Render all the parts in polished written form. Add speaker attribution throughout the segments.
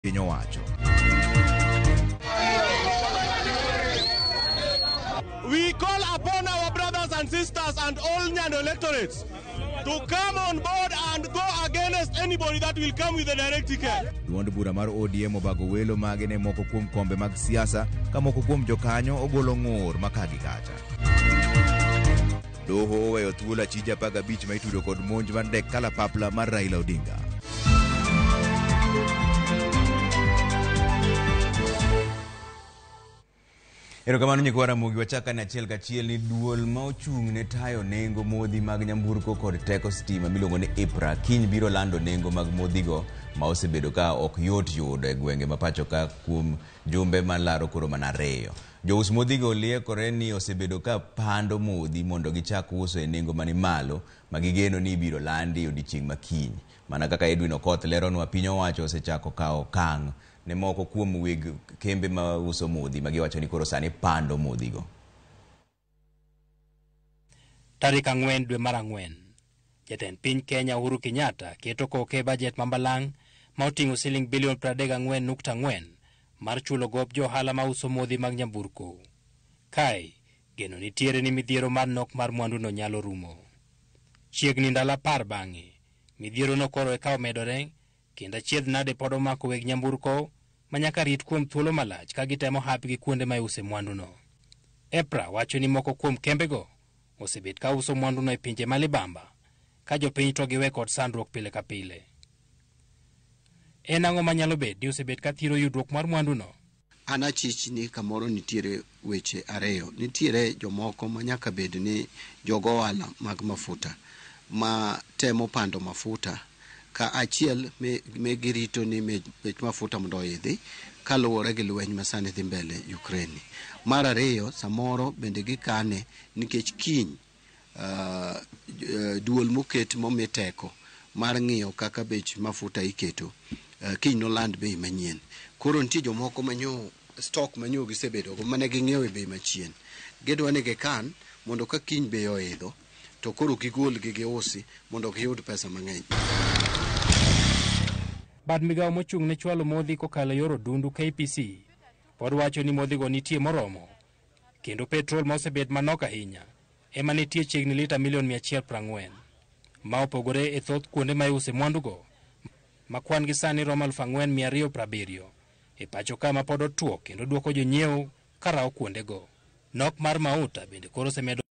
Speaker 1: Piny owacho.
Speaker 2: We call upon our brothers and sisters and all Nyando electorates to come on board and go against anybody that will come with a direct ticket.
Speaker 1: Duond bura mar ODM obago welo mage ne moko kuom kombe mag siasa ka moko kuom jokanyo ogolo ng'ur ma ka gi kacha. Doho oweyo thuolo achije 15 ma itudo kod monj mar ndek kalapapla mar Raila Odinga. Erokamano nyikwa Ramogi, wachak ane achiel kachiel ni duol ma ochung' ne tayo nengo modhi mag nyamburko kod teko stima miluongo ni IPRA kiny biro lando nengo mag modhigo ma osebedo ka ok yot yudo e gwenge ma pacho ka kuom jumbe malaro koro mana ariyo. Jous modhigo liekore ni osebedo ka pando modhi mondo gichak uso e nengo mani malo ma gigeno ni ibiro landi e odiechieng' ma kiny. Mana kaka Edwin Okoth leronwa, piny owacho osechako kawo okang' ne moko kuom weg kembe ma uso modhi ma giwacho ni koro sani pando modhigo.
Speaker 3: Tarik 4 dwe mar 4, jatend piny Kenya Uhuru Kenyatta keto koke e bajet ma mbalang' ma oting'o siling bilion 34.4 mar chulo gop jo ohala ma uso modhi mag nyamburko. Kae, geno nitiere ni midhiero mar nok mar mwanduno nyalo rumo. Chiegni ndalo 10 bang'e, midhierono koro eka omedore kendo achiedh nade pod omako weg nyamburko ma nyaka rit kuom thuolo malach ka gitemo hapgi kuonde ma iuse mwanduno. EPRA wacho ni moko kuom kembego osebet ka uso mwanduno e pinje ma libamba ka jopiny to giwe kod sandruok pile ka pile. En ang'o manyalo bet ni osebet ka thiro yudruok mar mwanduno?
Speaker 4: An achich ni kamoro nitiere weche ariyo. Nitiere jomoko ma nyaka bed ni jogo ohala mag mafuta ma temo pando mafuta ka achiel me girito ni bech mafuta mondo oidhi kaluwore gi lweny ma sani dhi mbele Ukraine. Mar ariyo, samoro bende gikane nikech kiny duol moket momi teko mar ng'iyo kaka bech mafuta iketo, kiny noland bei manyien. Koro nitie jomoko manyo stock manyo gisebedo go mane ging'iewo e bei machien. Gidwa ni gikan mondo ka kiny bei oidho to koro gigol gi giusi mondo giyud pesa mang'eny.
Speaker 3: Bad migawo mochung' ne chwalo modhi kokalo e yor odundu KPC pod wacho ni modhigo nitie moromo kendo petrol ma osebet manok ahinya ema nitie chiegni lita milion 140 ma opogore e thoth kuonde ma iuse mwandugo ma kwan gi sani romo 4270 e pacho ka ma pod otuo kendo duoko jonyiewo karawo kuondego. Nok mar mauta bende koro osemedo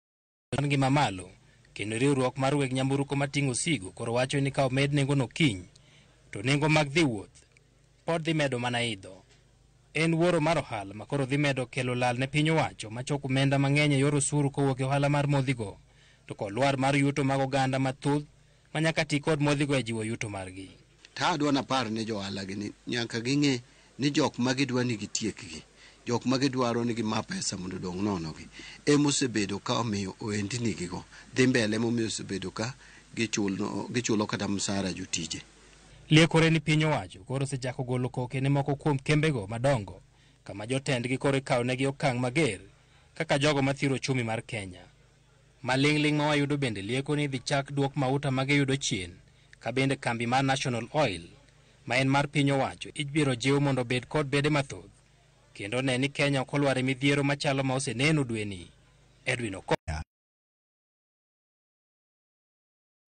Speaker 3: ngima malo kendo riwruok mar weg nyamburko mating'o osigo koro wacho ni ka omed nengono kiny to nengo mag dhi wuoth pod dhi medo mana idho. En wuoro mar ohala ma koro dhi medo kelo lal ne piny owacho ma choko omenda mang'eny e yor osuru kowuok e ohala mar modhigo to kod lwar mar yuto mag oganda mathoth ma nyaka ti kod modhigo e jiwo yuto margi.
Speaker 4: Ta adwa napar ne jo ohala gi ni nyaka ging'e ni jok ma gidwa ni gitiekgi, jok ma gidwaro ni gima pesa mondo odong' nono gi, ema osebedo ka omiyo ohendni gigo dhi mbele, emomiyo osebedo ka gichulo kata msara jotije.
Speaker 3: Liekore ni piny owacho koro osechako golo koke ne moko kuom kembego madongo kama jotendgi koro ikawo negi okang' mager kaka jogo mathiro ochumi mar Kenya. Maling'ling' ma wayudo bende lieko ni idhi chak duok mauta ma giyudo chien ka bende kambi mar National Oil ma en mar piny owacho ibiro jiw mondo obed kod bede mathoth kendo ne ni Kenya ok olwar e midhiero machalo ma oseneno dweni. Edwin Okoth.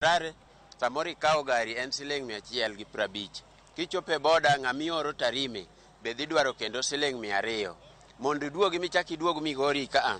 Speaker 5: Harare, samoro ikawo gari en siling 150. Kichopo e boda ng'ama ioro Tarime be dhi dwaro kendo siling 200. Mondo iduogi michak iduog Migori ka a,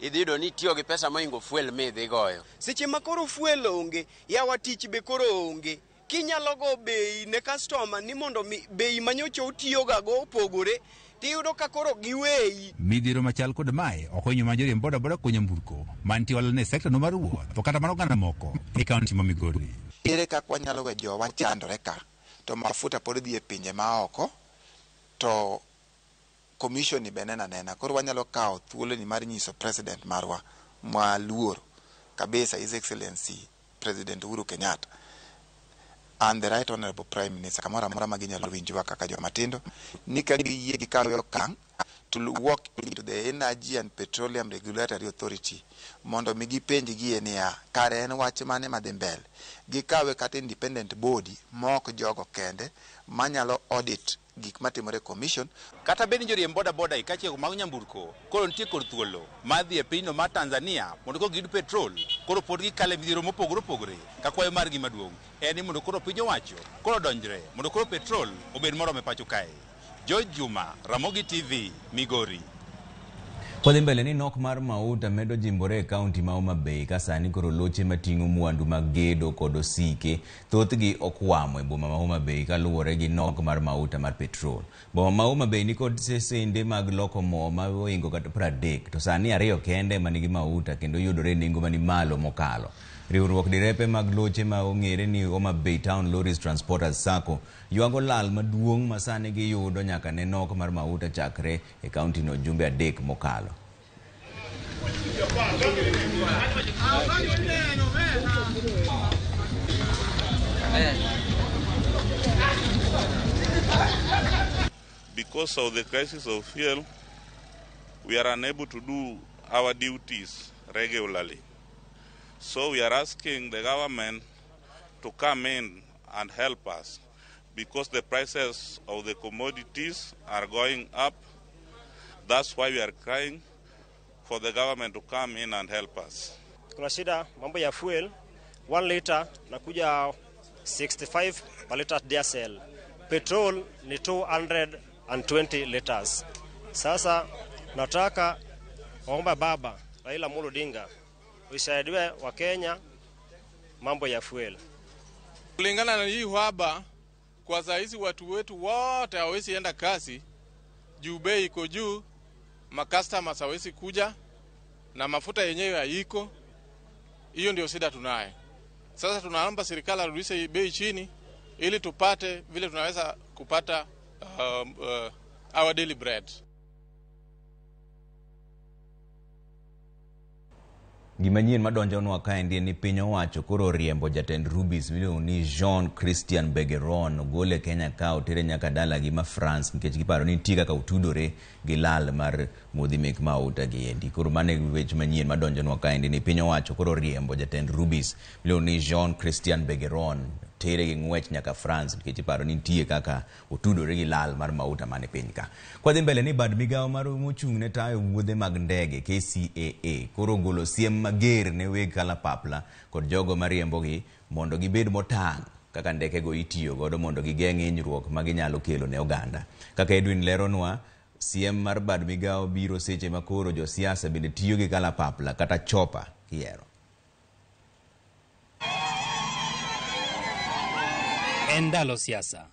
Speaker 5: idhi yudo ni itiyo gi pesa mohingo fuel midhi goyo.
Speaker 6: Seche ma koro fuel onge, yawa tich be koro onge. Kinyalo go bei ne customer ni mondo mi bei manyocha otiyoga go opogore, tiyudo ka koro giweyi.
Speaker 7: Midhiero machal kod mae ok ohinyo mana joriemb bodaboda kod nyamburko mantie ohala ne sekta no mar wuoth to kata mana oganda moko e kaunti ma Migori.
Speaker 8: Ere kaka wanyalo we jowa chandore ka to mafuta pod dhi e pinje ma oko to commission ni be neno anena. Koro wanyalo kawo thuolo ni mar nyiso president marwa mwaluoro kabisa, His Excellency President Uhuru Kenyatta and the Right Honorable Prime Minister, kamoro amora ma ginyalo winjwa kaka joma tindo, ni ka giyie gikaw okang' to walk into the Energy and Petroleum Regulatory Authority mondo mi gipenj gie niya, kare en wach mane madhi mbele. Gikawe kata independent body ma ok jogo kende manyalo audit gik matimore e commission.
Speaker 7: Kata bed ni joriemb boda boda i kaachiel kod mag nyamburko koro nitie kod thuolo mar dhi e pinyno mar Tanzania mondo koro giyud petrol, koro pod gikalo e midhiero mopogore opogore ka kwayo margi maduong' en ni mondo koro piny owacho koro odonjre mondo koro petrol obed moromo e pacho kae. George Juma, Ramogi TV, Migori.
Speaker 1: Wadhi mbele ni nok mar mauta medo jimbore e kaunti ma Homa Bay ka sani koro loche mating'o mwandu mag gedo kod osike thothgi okwamo e boma ma Homa Bay kaluwore gi nok mar mauta mar petrol. Boma ma Homa Bay nikod sesende mag loko mo ma ohingo kata 30 to sani 2 kende ema nigi mauta kendo yudore e nengo mani malo mokalo. Riwruok direpe mag loche ma ong'ere ni Homa Bay Town Lorries Transporters Sacco ywago lal maduong' ma sani giyudo nyaka ne nok mar mauta chakre e kaunti no jumbe 3 mokalo.
Speaker 9: Because of the crisis of fuel, we are unable to do our duties regularly. So we are asking the government to come in and help us because the prices of the commodities are going up. That's why we are crying for the government to come in and help us.
Speaker 10: Kuna shida mambo ya fuel, 1 liter nakuja 65 per liter diesel. Petrol ni 220 liters. Sasa nataka omba baba Raila Amolo Odinga usaidiwe wa Kenya mambo ya fuel.
Speaker 11: Kulingana na hii uhaba kwa saa hizi watu wetu wote hawawezi enda kazi juu bei iko juu, ma customers hawawezi kuja na mafuta yenyewe haiko. Hiyo ndio shida tunayo. Sasa tunaomba serikali arudishe bei chini ili tupate vile tunaweza kupata our daily bread.
Speaker 1: Gima nyien madonjonwa kaendi en ni piny owacho koro oriembo jatend Rubis miluongo ni Jean Christian Bergeron ogole Kenya ka otere nyaka dalagi ma France nikech giparo ni nitie kaka otudore gi lal mar modhi mek mauta gi endi. Koro mano e wech manyien madonjonwa kaendi ni piny owacho koro oriembo jatend Rubis miluongo ni Jean Christian Bergeron tere gi ng'wech nyaka France nikech iparo ni nitie kaka otudore gi lal mar mauta man e piny ka. Kwadhi mbele ni bad migawo mar mochung' ne tayo wuodhe mag ndege KCAA koro ogolo siem mager ne weg kalapapla kod jogo mariembogi mondo gibed motang' kaka ndekego itiyo godo mondo gigeng' hinyruok ma ginyalo kelo ne oganda. Kaka Edwin leronwa, siem mar bad migawo biro seche ma koro josiasa bende tiyo gi kalapapla kata chopa kiero.
Speaker 3: En ndalo siasa.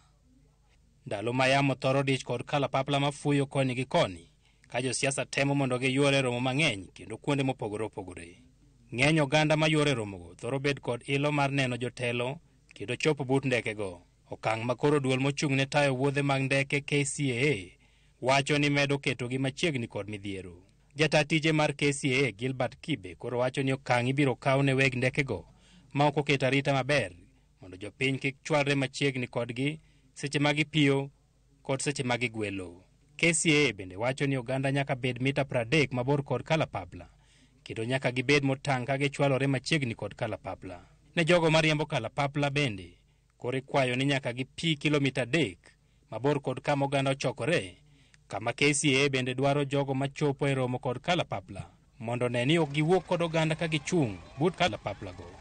Speaker 3: Ndalo ma yamo thoro dich kod kalapapla mafuyo koni gi koni, ka josiasa temo mondo giyuore romo mang'eny kendo kuonde mopogore opogore. Ng'eny oganda mayuore romogo thoro bet kod ilo mar neno jotelo kendo chopo but ndekego. Okang' ma koro duol mochung' ne tayo wuodhe mag ndeke KCAA wacho ni medo ketogi machiegni kod midhiero. Jata tije mar KCAA Gilbert Kibe koro wacho ni okang' ibiro kaw ne weg ndekego ma ok oketo arita maber mondo jopiny kik chwalre machiegni kodgi seche ma gipiyo kod seche ma gigwelo. KCAA bende wacho ni oganda nyaka bed mita 30 mabor kod kalapapla kendo nyaka gibed motang' ka gichwalore machiegni kod kalapapla. Ne jogo mariembo kalapapla bende koro ikwayo ni nyaka gipi kilomita 3 mabor kod kama oganda ochokore, kama KCAA bende dwaro jogo machopo e romo kod kalapapla mondo ne ni ok giwuok kod oganda ka gichung' but kalapaplago.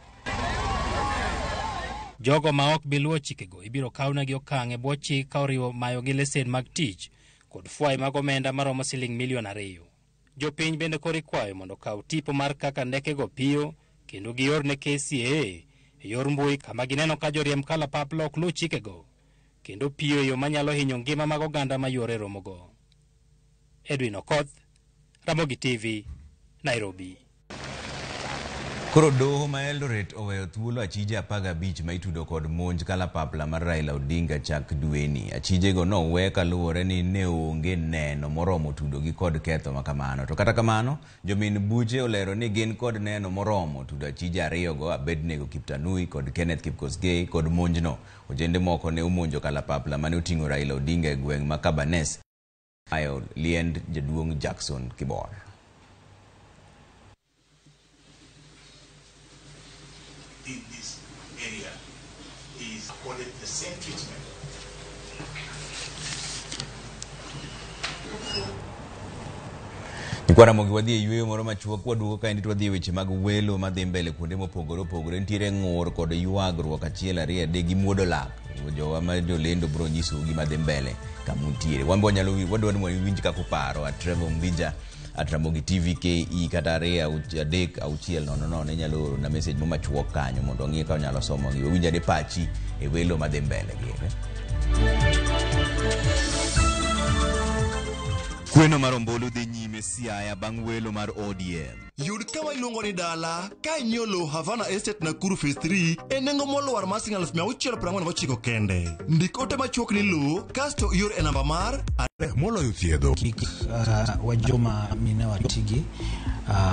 Speaker 3: Jogo ma ok bi luwo chikego ibiro kawnegi okang' e bwo chik ka oriwo mayogi lesen mag tich kod fwai mag omenda maromo siling milion 2. Jopiny bende koro ikwayo mondo okaw tipo mar kaka ndekego piyo kendo gior ne KCAA e yor mbui kama gineno ka joriemb kalapapla ok luw chikego kendo piyo e yo manyalo hinyo ngima mag oganda mayuore romogo. Edwin Okoth, Ramogi TV, Nairobi.
Speaker 1: Koro doho ma Eldoret oweyo thuolo achije 15 ma itudo kod monj kalapapla mar Raila Odinga chak dweni. Achijego nowe kaluwore ni ne onge neno moromo tudogi kod ketho ma kamano. To kata kamano, jomin buche olero ni gin kod neno moromo tudo achije 2 go, Abednego Kiptanui kod Kenneth Kipkosgei kod monjno. Ojende moko ne omonjo kalapapla mane oting'o Raila Odinga e gweng' ma Kabanes ayo liend jaduong' Jackson Kibor.
Speaker 12: In this area is accorded the same treatment.
Speaker 1: Nyikwa Ramogi wadhi e yueyo moro machuok waduogo kaendi to wadhi e weche mag welo madhi mbele kuonde mopogore opogore. Nitiere ng'ur kod ywagruok achiel ariyo adek gi muodo lak. Jowa ma jolendo biro nyisou gima dhi mbele kama untiere. Wan be wanyalo wadwaro ni mondo iwinj kaka uparo at Trevor Mbija at Ramogi TV KE kata 2 3 6 0 0 inyalo oro na message mo machuok kanyo mondo wang'e ka wanyalo somo gi. Wawinj ane pachi e welo madhi mbele gi. Kweno mar ombulu dhi nyime Siaya bang' welo mar ODM.
Speaker 13: Yud kama iluongo ni dala ka inyiewo lowo Havana Estate Nakuru Phase 3 e nengo molwar mar siling 649 kende. Ndik ote machuok ni lowo kasto ior e namba mar
Speaker 14: moloyo thiedho.
Speaker 15: Wa joma mine watigi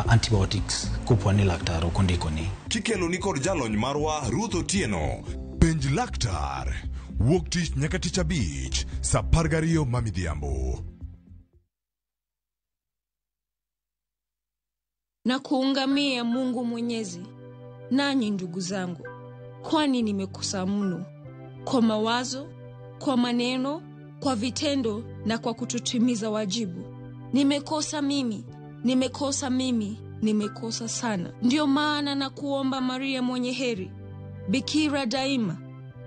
Speaker 15: antibiotics kopo ni laktar ok ondikoni.
Speaker 14: Kikeloni kod jalony marwa Ruth Otieno. Penj laktar. Wuok tich nyaka tich abich saa 12 ma midhiambo.
Speaker 16: Na kuungamia Mungu Mwenyezi, nanyi ndugu zangu, kwani nimekosa mno kwa mawazo, kwa maneno, kwa vitendo na kwa kutotimiza wajibu. Nimekosa mimi, nimekosa mimi, nimekosa sana. Ndiyo maana na kuomba Maria mwenye heri, Bikira daima,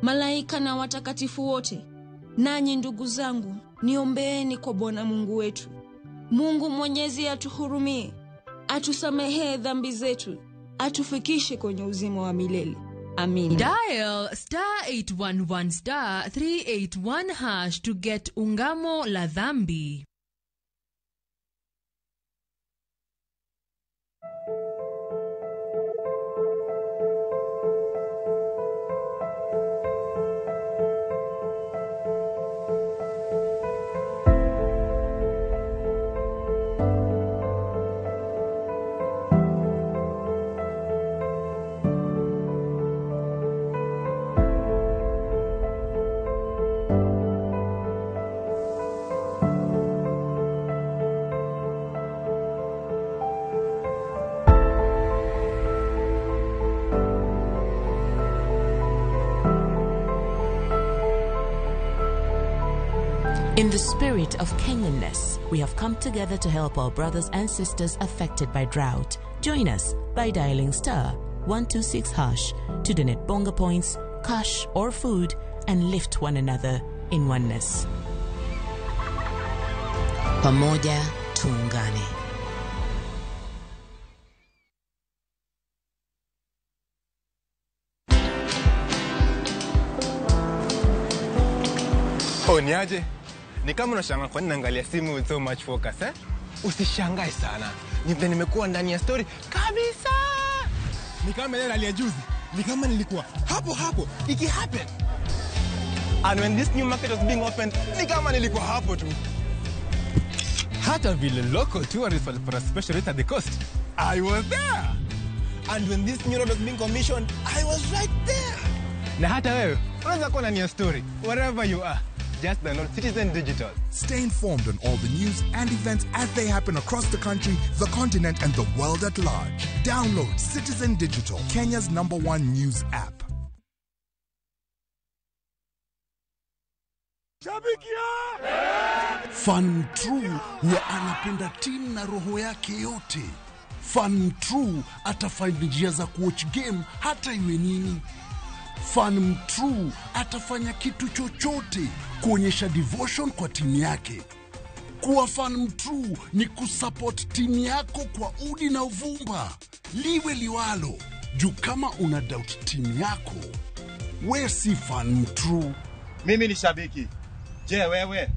Speaker 16: malaika na watakatifu wote, nanyi ndugu zangu, niombeeni kwa Bwana Mungu wetu. Mungu Mwenyezi atuhurumie, atusamehee dhambi zetu, atufikishe kwenye uzima wa milele. Amina.
Speaker 17: Dial star 811 star 381 hash to get Ungamo la Dhambi.
Speaker 18: In the spirit of Kenyanness, we have come together to help our brothers and sisters affected by drought. Join us by dialing star 126 hash to donate bonga points, cash or food and lift one another in oneness.
Speaker 19: Pamoja tuungane.
Speaker 20: Oh, niaje? Ni kama unashangaa kwa nini naangalia simu with so much focus, eh? Usishangae sana. Ni vile nimekuwa ndani ya story kabisa. Ni kama ile rally ya juzi. Ni kama nilikuwa hapo hapo iki happen. And when this new market was being opened, ni kama nilikuwa hapo tu. Hata vile local tourists walipata special rate at the coast, I was there. And when this new road was being commissioned, I was right there. Na hata wewe unaweza kuwa ndani ya story wherever you are. Just download Citizen Digital.
Speaker 14: Stay informed on all the news and events as they happen across the country, the continent, and the world at large. Download Citizen Digital, Kenya's #1 news app.
Speaker 21: Fan true huwa anapenda timu na roho yake yote. Fan true atafind njia za kuwatch game hata iwe nini. Fan true atafanya kitu chochote kuonyesha devotion kwa timu yake. Kuwa fan true ni kusupport timu yako kwa udi na uvumba, liwe liwalo. Juu kama una doubt timu yako, we si fan true.
Speaker 22: Mimi ni shabiki. Je, wewe?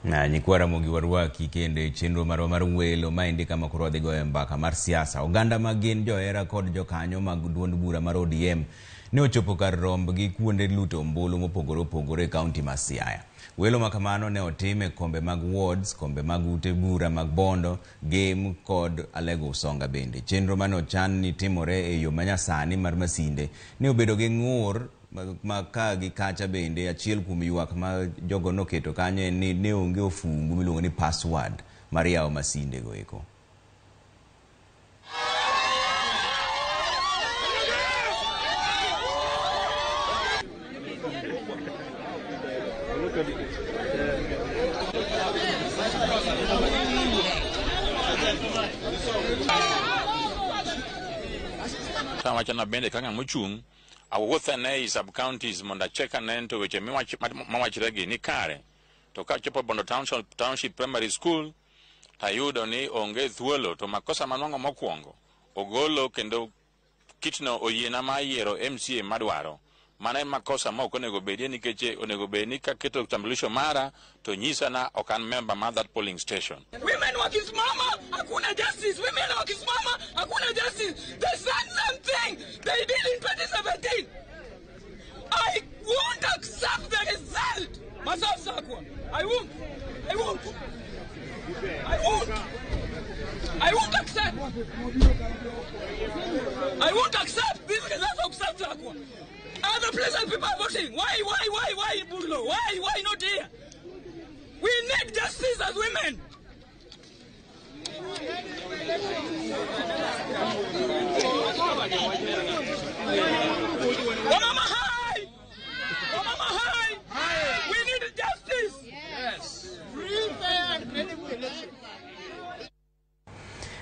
Speaker 1: Na nyikwa Ramogi warwaki kendo e chenro marwa mar welo maendi kama koro wadhi goyo mbaka mar siasa. Oganda ma gin johera kod jokanyo mag duond bura mar ODM Ne ochopo kar romb gi kuonde luto ombulu mopogore opogore e kaunti ma Siaya. Welo ma kamano ne otim e kombe mag wards, kombe mag ute bura mag Bondo, Gem kod Alego Usonga bende. Chenro mane ochan ni timore e yo manyasani mar masinde ne obedo gi ng'ur ma ka gi kacha bende achiel kuom ywak ma jogo noketo kanyo en ni ne onge ofungu miluongo ni password mar yawo masinde go eko.
Speaker 2: Wachana bende ka ng'ama ochung' awuoth ane ei sub counties mondo achek ane to weche mawachre gi ni kare. To kachopo Bondo Township Primary School tayudo ni onge thuolo, to makosa manwang'o mokwongo ogolo kendo kitno oyiena ma yiero MCA madwaro. Mano en makosa ma ok onego bedie, nikech onego bed ni kaketo kitambulisho mara to nyisa na ok an member mar that polling station.
Speaker 4: Women wakisimama hakuna justice. Women wakisimama hakuna justice. The same thing they did in 2017. I won't accept the result. Myself, Sakwa. I won't. I won't. I won't. I won't accept. I won't accept this result of Sakwa. Other places people are voting. Why, Burlo? Why not here? We need justice as women. Wamama hai! Wamama hai! We need justice! Yes. Free, fair and credible election.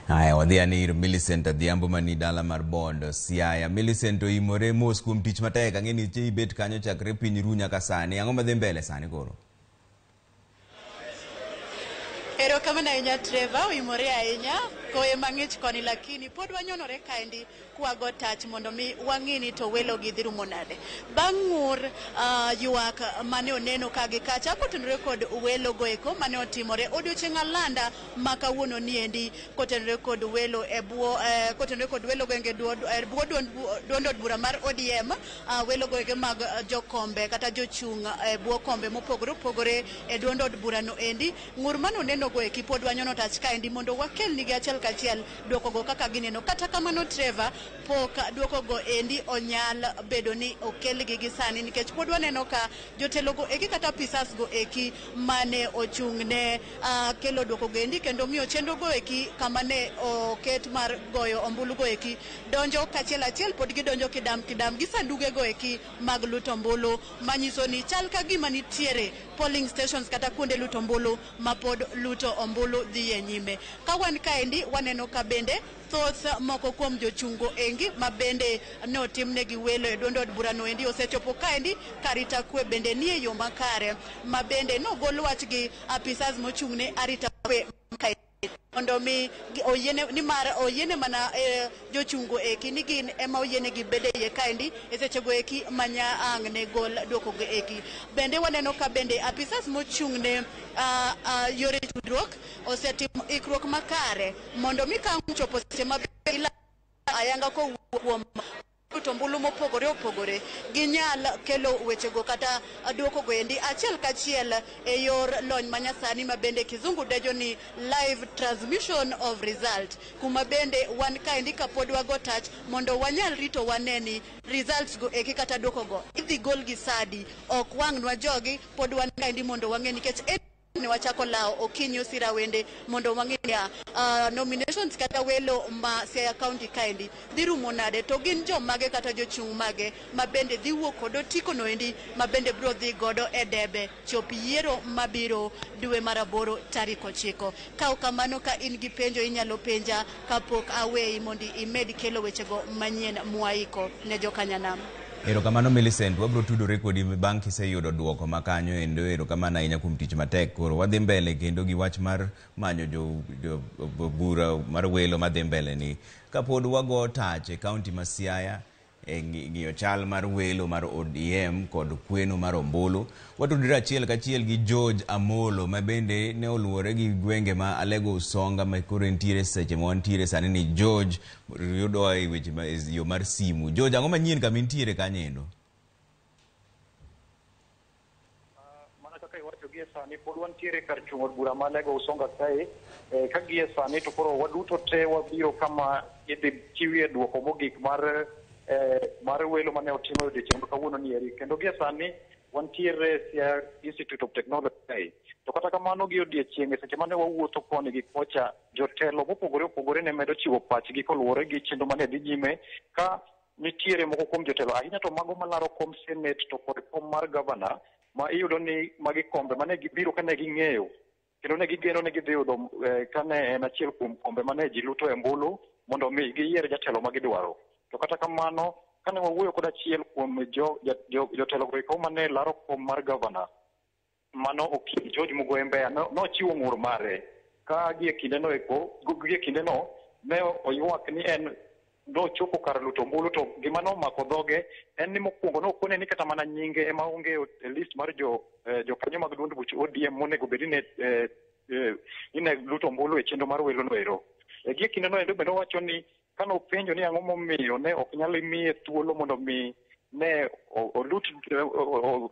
Speaker 1: Haya, wadhi ane ir Millicent Adhiambo mani dala mar Bondo, Siaya. Millicent oimore mos kuom tich matek. Ang'e ni ibet kanyo chakre piny ru nyaka sani. Ang'o madhi mbele sani koro?
Speaker 23: Erokamano ahinya Trevor, oimore ahinya koyo mang'ich koni, lakini pod wanyonore kaendi kwago tach mondo mi wang'i ni to welo gi dhi rumo nade. Bang' ng'ur ywak mane oneno ka gi kacha kotenore kod welo go eko mane otimore odiochieng' alanda ma kawuono niendi kotenore kod welo e bwo kotenore kod welo go e bwo duond od bura mar ODM, welo go eko mag jokombe kata jochung' e bwo kombe mopogore opogore e duond od bura no endi. Ng'ur mane oneno go eki pod wanyono tach kaendi mondo wakel nigi achiel kachiel duokogo kaka gineno. Kata kamano Trevor, pok duokogo endi onyal bedo ni okelgi gi sani, nikech pod waneno ka jotelogo eki kata apisas go eki mane ochung'ne kelo duokogo endi kendo ng'iyo chenro go eki kama ne oket mar goyo ombulu go eki donjo kachiel achiel, pod gidonjo kidam kidam gi sanduge go eki mag luto ombulu, manyiso ni chal ka gima nitiere polling stations kata kuonde luto ombulu ma pod luto ombulu dhi e nyime. Ka wan kaendi waneno ka bende thoth moko kuom jochungo engi ma bende ne otimnegi welo e duond od burano endi osechopo kaendi. Karita kwe bende nie yo makare ma bende nogol wach gi apisas mochung'ne arita kwe mondo mi oyiene ni mar oyiene mana jochungo eki ni gin ema oyiene gi bede iye kaendi e sechego eki manya ang' ne gol duoko go eki. Bende waneno ka bende apisas mochung'ne yore tudruok osetimo ikruok makare mondo mi ka chopo seche ma ayanga kowuok kuom luto ombulu mopogore opogore ginyal kelo wechego kata duoko go endi achiel kachiel e yor lony manyasani ma bende kizungu dejo ni live transmission of result, kuma bende wan kaendi kapod wago tach mondo wanyal rito waneni results go eki kata duoko go idhi gol gi sadi ok wang'nwa jogi, pod wan kaendi mondo wang'e nikech ne wachako lao okinyi Osira Wende mondo wang'e ya nominations kata welo ma Siaya County kaendi dhi rumo nade, to gin jomage kata jochung' mage ma bende dhi wuok kod otiko no endi ma bende biro dhi godo e debe chop yiero mabiro dwe mar 8 tarik 9. Ka ok kamano, ka in gi penjo inyalo penja kapok aweyi mondo imed kelo wechego manyien mwaiko ne jokanyanam.
Speaker 1: Erokamano Millicent, wabiro tudore kodi bang' kiseyudo duoko ma kanyo endo. Erokamano ahinya kuom tich matek. Koro wadhi mbele kendo gi wach mar manyo jo bura mar welo madhi mbele ni kapod wago tach e kaunti ma Siaya e ng'iyo chal mar welo mar ODM kod kweno mar ombulu. Watudore achiel kachiel gi George Amolo ma bende ne oluwore gi gwenge ma Alego Usonga ma koro entiere seche ma wantiere sani ni. George yudowa e weche ma yo mar simu. George, ang'o manyien kama intiere kanyo?
Speaker 5: Mana kaka iwacho, gie sani pod wantiere kar chung' od bura ma Alego Usonga kae. Ka gie sani to koro waduto te wabiro kama idhi chiwie duoko mogik mar welo mane otim e odiechieng' ma kawuono ni eri, kendo gie sani wantiere Siaya Institute of Technology kae. To kata kamano, gi odiechieng' e seche mane wawuotho koni gi kocha, jotelo mopogore opogore ne medo chiwo pachgi koluwore gi chenro mane dhi nyime, ka nitiere moko kuom jotelo, ahinya to mago malaro kom senate to kod kom mar gavana, ma iyudo ni magi kombe mane gibiro kane ging'eyo kendo ne gigeno ni gidhi yudo kane en achiel kuom kombe mane ji luto e ombulu mondo mi giyier jatelo ma gidwaro. To kata kamano, kane wawuoyo kod achiel kuom jotelo go eko mane laro kom mar gavana, mano okil George Mugoye Mbeya, nochiwo ng'ur mare ka gie kindeno eko, gie kindeno ne oywak ni en nochopo kar luto ombulu to gima nomako dhoge en ni mokwongo nokone ni kata mana nyinge ema onge e list mar jokanyo mag duond buch ODM monego bed ni ne luto ombulu e chenro mar welo no ero. Gie kindeno endo bende owacho ni kanopenjo ni ang'o momiyo ne ok nyal miye thuolo mondo mi ne olut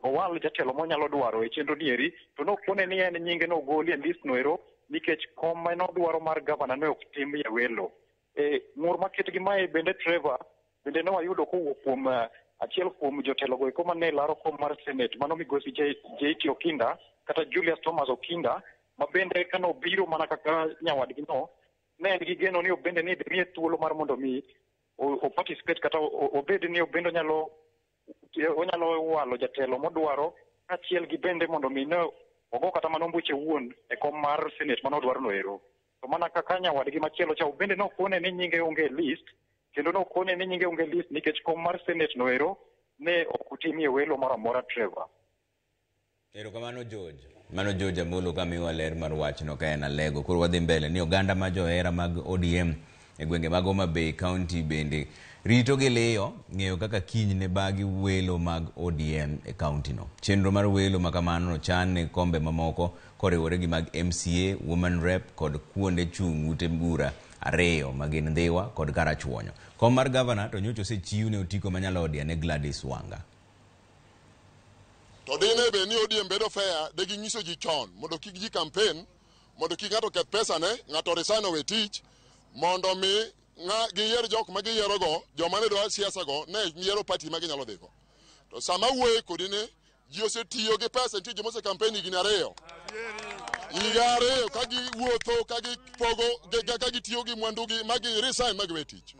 Speaker 5: owal jatelo monyalo dwaro e chenro ni eri, to nokone ni en nyinge nogoli e list no ero nikech kom manodwaro mar gavana ne ok timie welo. Ng'ur maket gi mae bende, Trevor, bende ne wayudo kowuok kuom achiel kuom jotelo go eko mane laro kom mar senate, mano migosi JT Okinda kata Julius Thomas Okinda, ma bende kanobiro mana kaka nyawadgi no, ne en gi geno ni bende ni idhi miye thuolo mar mondo mi o participate kata obed ni bende onyalo walo jatelo modwaro, kaachiel gi bende mondo mi ne ogo kata mana ombuche wuon e kom mar senate manodwaro no ero. To mana kaka nyawadgi machielo cha, bende nokone ni nyinge onge e list, kendo nokone ni nyinge onge e list nikech kom mar senate no ero ne ok otimie welo moro amora, Trevor.
Speaker 1: Erokamano, George. Mano George Amolo kamiwa ler mar wachno ka en Alego. Koro wadhi mbele ni oganda ma johera mag ODM e gwenge mag Homa Bay County bende rito gi liyo ng'eyo kaka kiny ne bagi welo mag ODM e county no. Chenro mar welo ma kamano ochan ne kombe mamoko koriwore gi mag MCA, Woman Rep kod kuonde chung' ute bura ariyo ma gin Ndhiwa kod Karachuonyo. Kom mar gavana to nyocha osechiw ne otiko manyalo ne Gladys Wanga.
Speaker 6: To dine bed ni ODM bedo fair, de ginyiso ji chon mondo kik ji campaign, mondo kik ng'ato keth pesane, ng'ato resign owe tich, mondo mi giyier jok ma giyierogo, joma ne dwa siasa go ne yiero party ma ginyalo dhigo. To sama wuoye kodi ni ji osetiyo gi pesa, nitie joma ose campaign higni 2, higa 2 ka giwuotho, ka gipogo, ka gitiyo gi mwandugi ma gi resign ma giwe tich.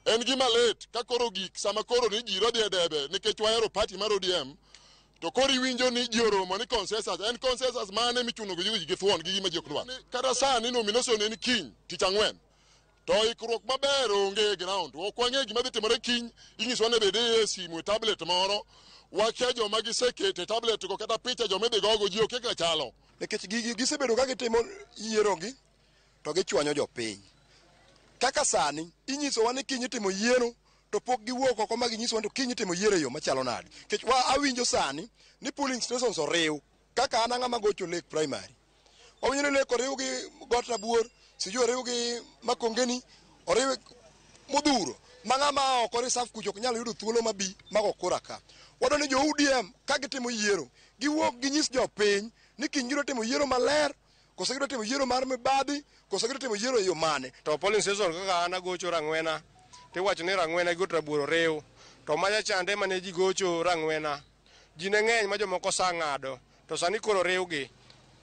Speaker 6: En gima lit ka koro gik sama koro ni ji rodhi e debe nikech wahero party mar ODM, to koro iwinjo ni ji oromo ni consensus. En consensus mane michuno go ji gi thuon gi gima ji ok dwar? Kata sani nomination en kiny tich ang'wen, to ikruok maber onge e ground. Ok wang'e gima dhi timore kiny. Inyisowa ni bed e simu, e tablet moro, wakia joma gisekete e tablet go, kata picha joma idhi gogo ji okia kaka chalo.
Speaker 8: Nikech gigi gisebedo ka gitimo yierogi to gichwanyo jopiny. Kaka sani inyisowa ni kiny itimo yiero, to pok giwuok oko ma ginyisowa ni to kiny itimo yiero e yo machalo nade. Nikech wa awinjo sani ni polling stations oriw. Kaka an ang'ama gocho Lake Primary, wawinjo ni Lake oriw gi Got Rabuor, sijui oriw gi Makongeni, oriw modhuro ma ng'ama oko reserve kucho ok nyal yudo thuolo mabi mago kura ka. Wadwa ni jo ODM ka gitimo yiero, giwuok ginyis jopiny ni kiny gibiro timo yiero maler, koso gibiro timo yiero mar mibadhi, koso gibiro timo yiero e yo mane.
Speaker 11: To polling station kaka an agocho Rang'wena, tiwacho ni Rang'wena gi Got Rabuor oriw, to macha chande mane ji gocho Rang'wena ji ne ng'eny ma jomoko sa ng'ado, to sani koro riwgi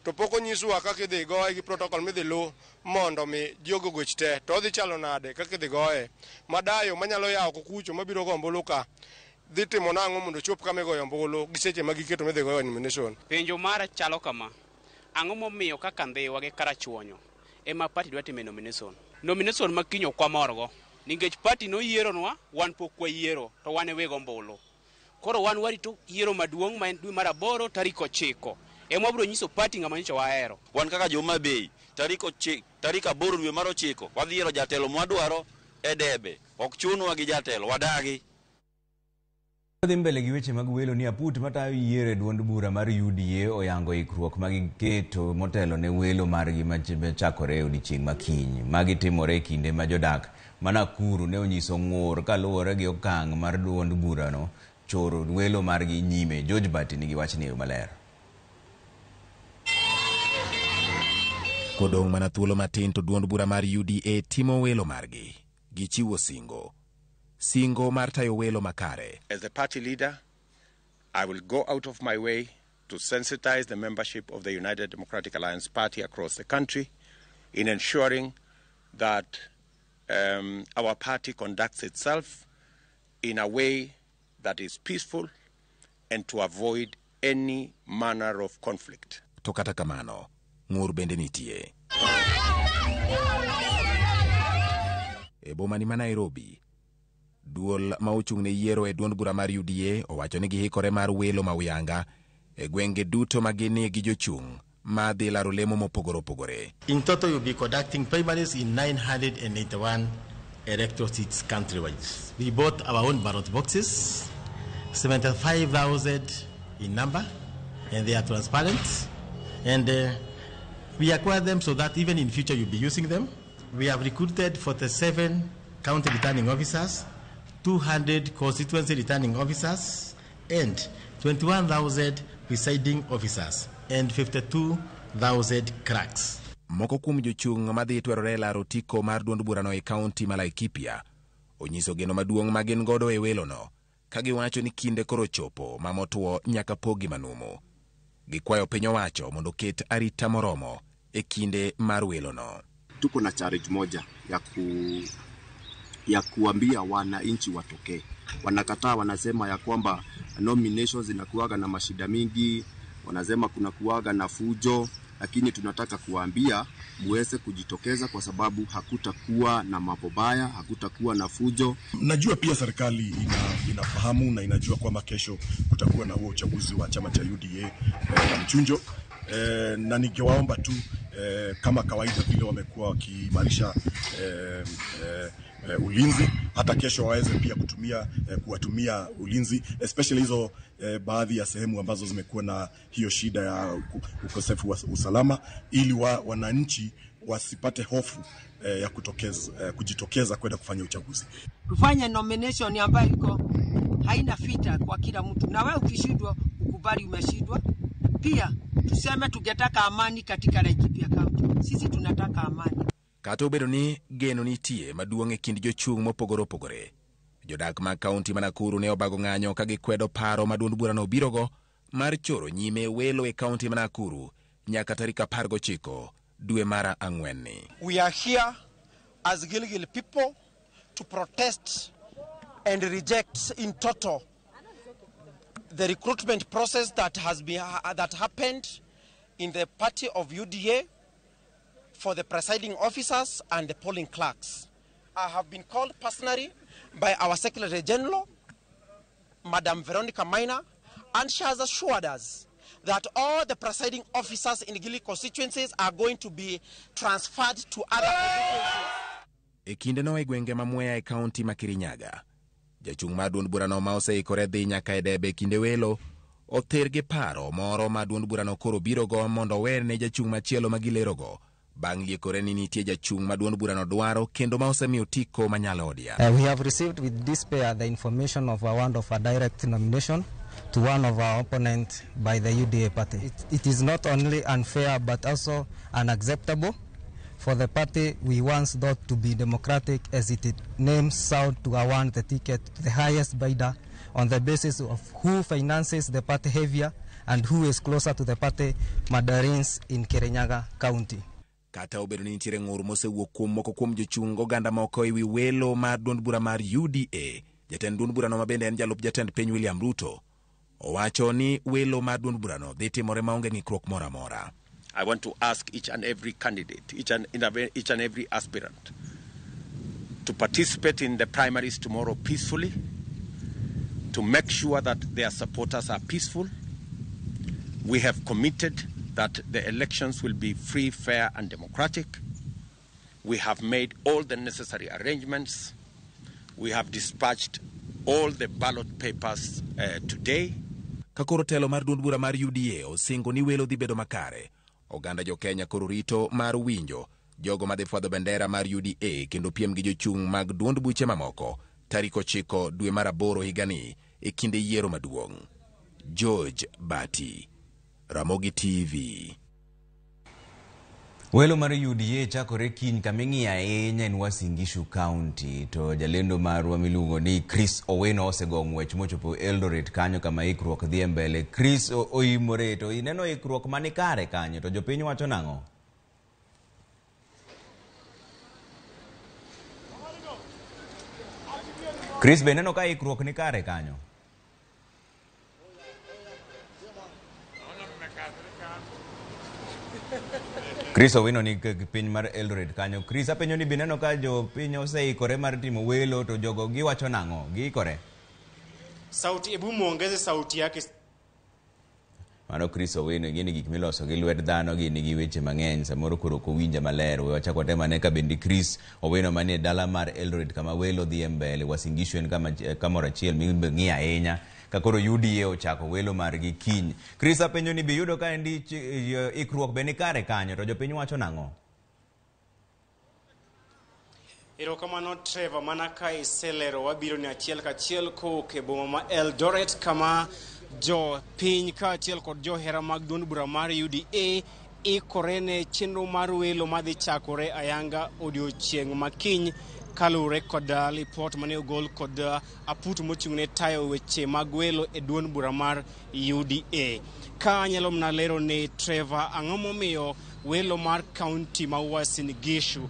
Speaker 11: to pok onyiswa kaka idhi goye gi protocol midhi lu mondo mi jogo goch te, to odhi chalo nade kaka idhi goye madayo manyalo yawo oko kucho mabiro go ombulu ka dhi timo nang'o mondo ochop kama igoyo ombulu gi seche ma giketo midhi goyo nomination.
Speaker 24: Penjo mara chalo kama: ang'o momiyo kaka Ndhiwa gi Karachuonyo ema party dwa time nomination? Nomination ma kiny ok wamorgo nikech party noyieronwa, wan pok wayiero, to wan e weg ombulu. Koro wan warito yiero maduong' ma en dwe mar 8 tarik 9 ema wabiro nyiso party ng'ama nyocha wahero.
Speaker 25: Wan kaka jo Homa Bay, tarik 8 dwe mar 9 wadhi yiero jatelo mwadwaro e debe. Ok chunwa gi jatelo, wadagi.
Speaker 1: Dhi mbele gi weche mag welo ni aput matayo yiero e duond bura mar UDA oyango ikruok magiketo motelo ne welo margi machakore e odiechieng' ma kiny. Magi timore e kinde ma jodak ma Nakuru ne onyiso ng'ur kaluwore gi okang' mar duond burano choro welo margi nyime. George Bati nigi wachni e yo maler.
Speaker 3: Kodong' mana thuolo matin to duond bura mar UDA timo welo margi. Gichiwo singo. Singo mar tayo welo makare.
Speaker 7: As the party leader, I will go out of my way to sensitize the membership of the United Democratic Alliance Party across the country in ensuring that our party conducts itself in a way that is peaceful and to avoid any manner of conflict.
Speaker 3: To kata kamano, ng'ur bende nitie. E boma ni ma Nairobi, duol ma ochung' ne yiero e duond bura mar UDA owacho ni gihikore mar welo ma uyanga e gwenge duto ma ginie gi jochung' ma dhi laro lemo mopogore opogore.
Speaker 9: In total, you'll be conducting primaries in 981 electoral seats countrywide. We bought our own ballot boxes, 75,000 in number, and they are transparent. And we acquired them so that even in future you'll be using them. We have recruited 47 county returning officers, 200 constituency returning officers, and 21,000 presiding officers, and 52,000 clerks.
Speaker 3: Moko kuom jochung' madhi twerore e laro otiko mar duond burano e kaunti ma Laikipia onyiso geno maduong' ma gin godo e welono ka giwacho ni kinde koro chopo ma motwo nyaka pogi manumu. Gikwayo piny owacho mondo oket arita moromo e kinde mar welono.
Speaker 10: Tuko na challenge moja ya kuambia wananchi watokee. Wanakataa, wanasema ya kwamba nominations zinakuwaga na mashida mingi, wanasema kuna kuwaga na fujo, lakini tunataka kuwaambia muweze kujitokeza kwa sababu hakutakuwa na mambo baya, hakutakuwa na fujo.
Speaker 12: Najua pia serikali inafahamu na inajua kwamba kesho kutakuwa na huo uchaguzi wa chama cha UDA na mchunjo. Na ningewaomba tu kama kawaida vile wamekuwa wakiimarisha ulinzi, hata kesho waweze pia kuwatumia ulinzi, especially hizo baadhi ya sehemu ambazo zimekuwa na hiyo shida ya ukosefu wa usalama, ili wananchi wasipate hofu ya kujitokeza kwenda kufanya uchaguzi.
Speaker 26: Tufanye nomination ambayo iko haina fita kwa kila mtu, na wewe ukishindwa ukubali umeshindwa. Pia tuseme tungetaka amani katika Laikipia County. Sisi tunataka amani.
Speaker 3: Kata obedo ni geno nitie maduong' e kind jochung' mopogore opogore, jodak mag kaunti ma Nakuru ne obago ng'anyo ka gikwedo paro ma duond burano obirogo mar choro nyime welo e kaunti ma Nakuru nyaka tarik 19 dwe mar ang'wen ni.
Speaker 27: We are here as Gilgil people to protest and reject in total the recruitment process that has been that happened in the party of UDA for the presiding officers and the polling clerks. I have been called personally by our Secretary General, Madam Veronica Maina, and she has assured us that all the presiding officers in Gilgil constituencies are going to be transferred to other constituencies.
Speaker 3: E kindeno e gwenge ma Mwea e kaunti ma Kirinyaga, jachung' mar duond burano ma oseikore dhi nyaka e debe kinde welo other gi paro moro ma duond burano koro birogo mondo owene jachung' machielo ma gilerogo bang' liekore ni nitie jachung' ma duond burano dwaro kendo ma osemiyo otiko manyalo odia.
Speaker 28: We have received with despair the information of a want of a direct nomination to one of our opponents by the UDA party. It is not only unfair but also unacceptable for the party we once thought to be democratic, as it names sought to award the ticket to the highest bidder on the basis of who finances the party heavier and who is closer to the party mandarins in Kirinyaga County.
Speaker 3: Kata obedo ni nitiere ng'ur mosewuok kuom moko kuom jochung' oganda moko ewi welo mar duond bura mar UDA, jatend duond burano ma bende en jalup jatend piny William Ruto owacho ni welo mar duond burano dhi timore maonge ng'ikruok moro amora.
Speaker 7: I want to ask each and every candidate, each and every aspirant, to participate in the primaries tomorrow peacefully, to make sure that their supporters are peaceful. We have committed that the elections will be free, fair, and democratic. We have made all the necessary arrangements. We have dispatched all the ballot papers today.
Speaker 3: Ka koro telo mar duond bura mar UDA osingo ni welo dhi bedo makare, oganda jo Kenya koro rito mar winjo jogo madhi fwadho bendera mar UDA kendo piem gi jochung' mag duond buche mamoko tarik 9 dwe mar 8 higani e kinde yiero maduong'. George Bati, Ramogi TV.
Speaker 1: Welo mar UDA chakore kiny kaming'iyo ahinya en Uasin Gishu County to jalendo marwa miluongo ni Chris Owino osego ng'wech mochopo Eldoret kanyo kama ikruok dhi e mbele. Chris oimore to ineno ikruok mani kare kanyo to jopiny wacho nang'o? Chris be ineno ka ikruok ni kare kanyo? Chris Owino ni piny mar Eldoret kanyo. Chris, apenjo ni bineno ka jopiny oseikore mar timo welo to jogo giwacho nang'o? Giikore?
Speaker 13: Sauti, ebu muongeze sauti yake.
Speaker 1: Mano Chris Owino, gin gik miloso gi lwet dhano gi nigi weche mang'eny, samoro koro ok owinja maler. We wachak watem ane ka bende Chris Owino manie dala mar Eldoret kama welo dhi e mbele. Uasin Gishu en kamoro achiel ming'iyo ahinya ka koro UDA ochako welo margi kiny. Chris, apenjo ni biyudo ka endi ikruok be ni kare kanyo to jopiny wacho nang'o?
Speaker 13: Erokamano Trevor, mana ka iselero wabiro ni achiel kachiel kowuok e boma ma Eldoret kama jo piny kaachiel kod johera mag duond bura mar UDA ikore ne chenro mar welo madhi chakore ayanga odiochieng' makiny kaluwore kod lipot mane ogol kod aput mochung' ne tayo weche mag welo e duond bura mar UDA. Ka anyalo mana lero ni Trevor, ang'o momiyo welo mar kaunti ma Uasin Gishu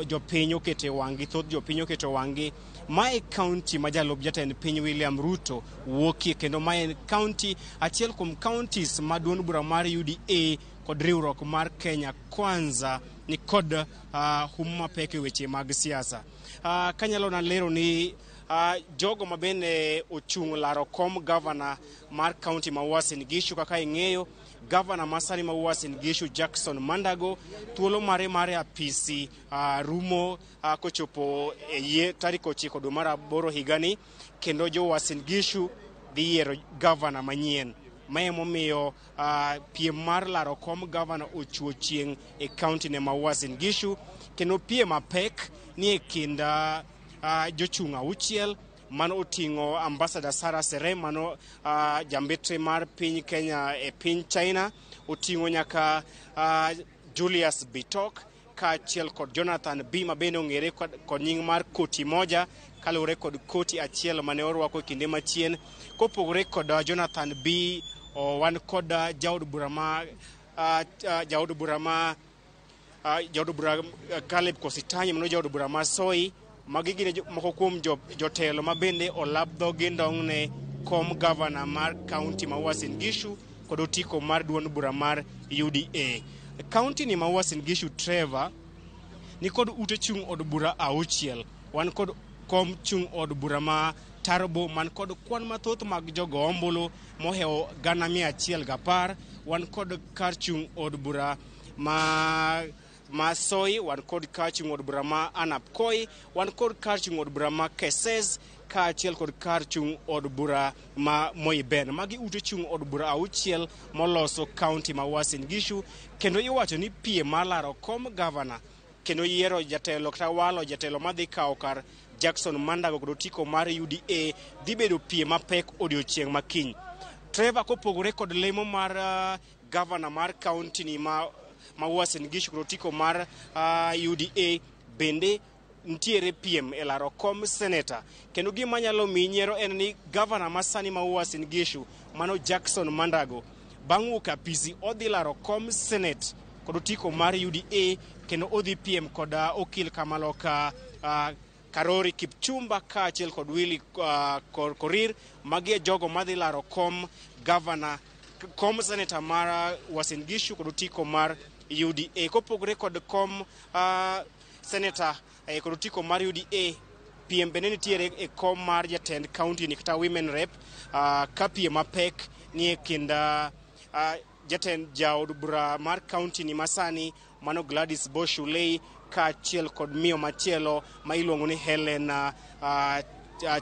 Speaker 13: jopiny okete wang'gi, thoth jopiny oketo wang'gi. Mae kaunti ma jalup jatend piny William Ruto wuokie kendo mae en kaunti achiel kuom counties ma duond bura mar UDA kod riwruok mar Kenya Kwanza ni kod hum mapek e weche mag siasa. Kanyalo na lero ni jogo ma bende ochung' laro kom gavana mar kaunti ma Uasin Gishu, kaka ing'eyo gavana masani ma Uasin Gishu Jackson Mandago thuolo mare mar apisi rumo kochopo e tarik 9 dwe mar 8 higani, kendo jo Uasin Gishu dhi yiero gavana manyien. Mae momiyo piem mar laro kom gavana ochuo chieng' e kaunti ne ma Uasin Gishu, kendo piem mapek ni e kind jochung' 6 mano oting'o Ambassador Sarah Serem mano jambetre mar piny Kenya e piny China, oting'o nyaka Julius Bitok kaachiel kod Jonathan B ma bende ong'ere kod nying mar Koti Moja kaluwore kod koti achiel mane orwako e kinde machien. Kopogore kod Jonathan B, wan kod jaod bura ma Caleb Kositany mano jaod bura ma Soi. Magi gin moko kuom jotelo ma bende olab dhogi ndong'ne kom gavana mar kaunti ma Uasin Gishu kod otiko mar duond bura mar UDA. Kaunti ni ma Uasin Gishu, Trevor, ni kod ute chung' od bura 6. Wan kod kom chung' od bura ma Tarbo man kod kwan mathoth mag jogo ombulu mohewo 110,000. Wan kod kar chung' od bura ma Soi, wan kod kar chung' od bura ma Anapkoi, wan kod kar chung' od bura ma Keses kaachiel kod kar chung' od bura ma Moiben. Magi ute chung' od bura 6 moloso kaunti ma Uasin Gishu, kendo iwacho ni piem mar laro kom gavana kendo yiero jatelo kata walo jatelo madhi kawo kar Jackson Mandago kod otiko mar UDA dhi bedo piem mapek odiochieng' makiny. Trevor, kopogore kod lemo mar gavana mar kaunti ni ma Uasin Gishu kod otiko mar UDA, bende nitiere piem e laro kom seneta, kendo gima nyalo miyi nyiero en ni gavana masani ma Uasin Gishu mano Jackson Mandago bang' wuok apisi odhi laro kom senet kod otiko mar UDA, kendo odhi piem kod okil kamaloka Karori Kipchumba kaachiel kod Willy Korir. Magi e jogo madhi laro kom gavana, kom seneta mar Uasin Gishu kod otiko mar UDA. Kopogore kod kom seneta kod otiko mar UDA, piem bende nitiere e kom mar jatend kaunti ni kata women rep, ka piem mapek ni e kind jatend jaod bura mar kaunti ni masani mano Gladys Boshulei kaachiel kod miyo machielo ma iluongo ni Helen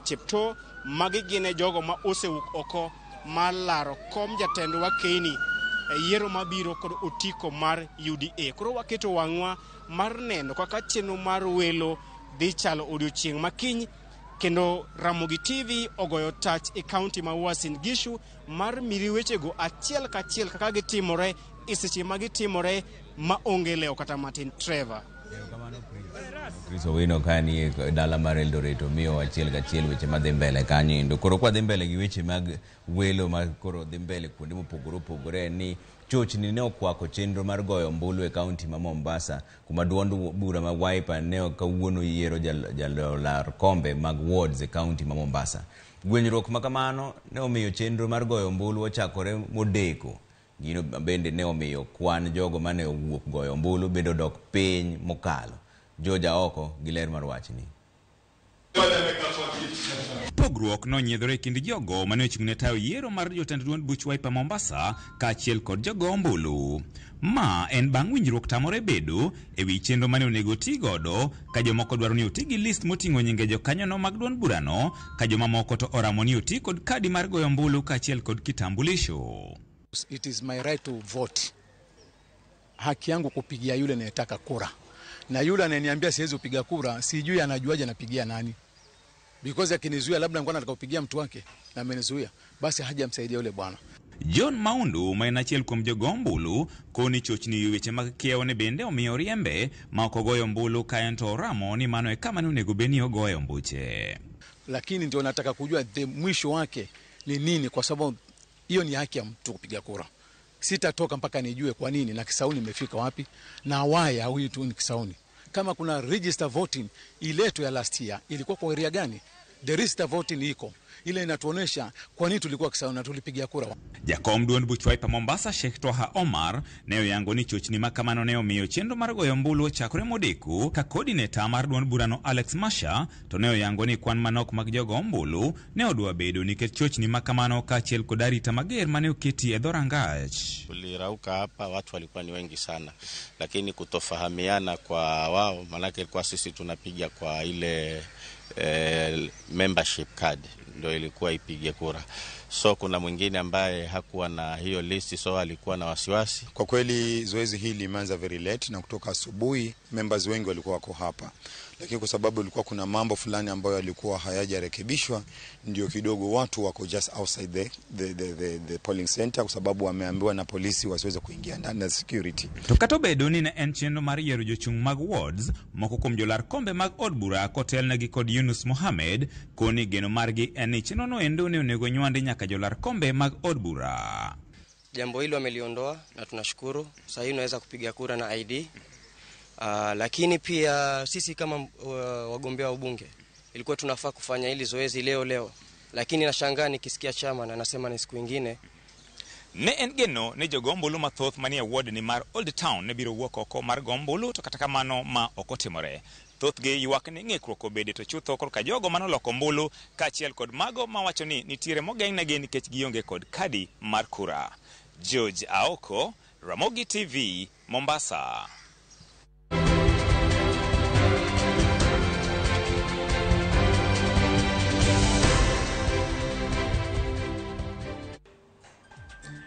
Speaker 13: Cheptoo. Magi gin e jogo ma osewuok oko mar laro kom jatend Wakeini e yiero mabiro kod otiko mar UDA. Koro waketo wang'wa mar neno kaka chenro mar welo dhi chalo odiochieng' makiny, kendo Ramogi TV ogoyo tach e kaunti ma Uasin Gishu mar miri wechego achiel kachiel kaka gitimore e seche ma gitimore ma onge lewo kata matin. Trevor.
Speaker 1: Chris Owino ka ni e dala mar Eldoret omiyo achiel kachiel weche madhi mbele kanyo endo. Koro kwadhi mbele gi weche mag welo ma koro dhi mbele kuonde mopogore opogore ni chochni ne okwako chenro mar goyo ombulu e kaunti ma Mombasa kuma duond bura ma Wiper ne kawuono yiero jalolar kombe mag wards e kaunti ma Mombasa. Gwenyruok ma kamano ne omiyo chenro mar goyo ombulu ochakore modeko. Gino bende ne omiyo kwan jogo mane owuok goyo ombulu bende odok piny mokalo. George Aoko gi ler mar wachni.
Speaker 14: Pogruok nonyiedhore e kind jogo mane ochung' ne tayo yiero mar jotend duond buch Wiper Mombasa kaachiel kod jogo ombulu. Ma en bang' winjruok tamore bedo e wi chenro mane onego oti godo ka jomoko dwaro ni oti gi list moting'o nyinge jokanyono mag duond burano ka jomamoko to oramo ni oti kod kadi mar goyo ombulu kaachiel kod kitambulisho.
Speaker 15: It is my right to vote. Haki yangu kupigia yule anayetaka kura. Na yule anayeniambia siwezi kupiga kura, sijui anajuaje napigia nani. Because akinizuia labda nilikuwa nataka kupigia mtu wake na amenizuia, basi hajamsaidia yule bwana.
Speaker 14: John Maundu ma en achiel kuom jogo ombulu koni chochni weche mag kiewo ne bende omiyo riembe ma ok ogoyo ombulu ka en to oramo ni mano e kama ne onego bed ni ogoye ombuche.
Speaker 15: Lakini ndio nataka kujua the mwisho wake ni nini, kwa sababu hiyo ni haki ya mtu kupiga kura. Sitatoka mpaka nijue kwa nini na Kisauni imefika wapi na why huyu tu ni Kisauni. Kama kuna register voting iletwe ya last year ilikuwa kwa area gani? The register voting iko ile inatuonesha kwa nini tulikuwa Kisauni na tulipiga kura.
Speaker 14: Jakom duond buch Wiper Mombasa Sheikh Twaha Omar ne oyango ni chochni ma kamano ne omiyo chenro mar goyo ombulu ochakore modeko ka coordinator mar duond burano Alex Masha to ne oyango ni kwan manok mag jogo ombulu ne odwa bedo nikech chochni ma kamano kaachiel kod arita mager mane oketi e dhorangach.
Speaker 16: Tulirauka hapa, watu walikuwa ni wengi sana, lakini kutofahamiana kwa wao, manake kwa sisi tunapiga kwa ile membership card ndio ilikuwa ipige kura. So kuna mwingine ambaye hakuwa na hiyo list, so alikuwa na wasiwasi.
Speaker 17: Kwa kweli zoezi hili limeanza very late na kutoka asubuhi members wengi walikuwa wako hapa. Lakini kwa sababu ilikuwa kuna mambo fulani ambayo yalikuwa hayajarekebishwa, ndio kidogo watu wako just outside the polling center kwa sababu wameambiwa na polisi wasiweze kuingia ndani na security.
Speaker 14: To kata obedo ni ne en chenro mar yiero jochung' mag wards, moko kuom jolar kombe mag od bura kotelnegi kod Yunus Mohamed koni geno margi en ni chenrono endo ne onego nywandi nyaka jolar kombe mag od bura.
Speaker 18: Jambo hilo wameliondoa na tunashukuru. Sasa hivi unaweza kupiga kura na ID. Lakini pia sisi kama wagombea wa ubunge ilikuwa tunafaa kufanya hili zoezi leo leo, lakini nashangaa nikisikia chama na nasema ni siku nyingine.
Speaker 14: Ne en geno ni jogo ombulu mathoth manie ward ni mar Old Town ne biro wuok oko mar go ombulu, to kata kamano ma ok otimore. Thothgi ywak ni ng'ikruok obede to chutho korka jogo manoloko ombulu kaachiel kod mago mawacho ni nitiere mogeng'negi nikech gionge kod kadi mar kura. George Aoko, Ramogi TV, Mombasa.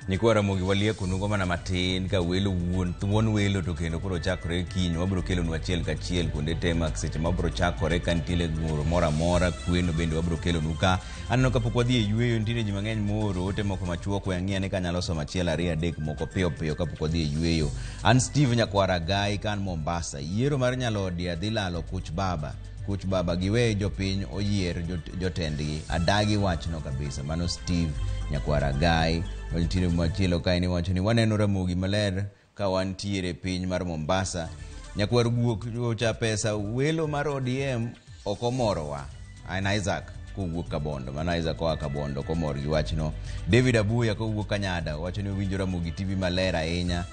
Speaker 1: Nyikwa Ramogi walieko nugo mana matin ka welo wuon thuon welo to kendo koro chakore kiny wabiro kelonu achiel kachiel kuonde te mag seche mabiro chakore ka nitiere ng'ur moro amora kweno bende wabiro kelonu ka. Aneno kapok wadhi e yweyo nitiere ji mang'eny mooro ote moko machuok we ang'i ane ka anyalo somo achiel ariyo adek moko piyo piyo kapok wadhi e yweyo. An Steve Nyakwara Gai ka an Mombasa. Yiero mar Nyalodia dhi lalo kuch baba. Kuch baba giwe jopiny oyier jotendgi. Adagi wachno kabisa. Mano Steve Nyakwara Gai. Nitiere machielo kae ni wacho ni waneno Ramogi maler ka wantiere piny mar Mombasa. Nyakwar guok cha pesa welo mar ODM ok omorowa. An Isaac kowuok Kabondo. Mano Isaac oa Kabondo komor gi wachno. David Abuya kowuok Kanyada wacho ni owinjo Ramogi TV maler ahinya.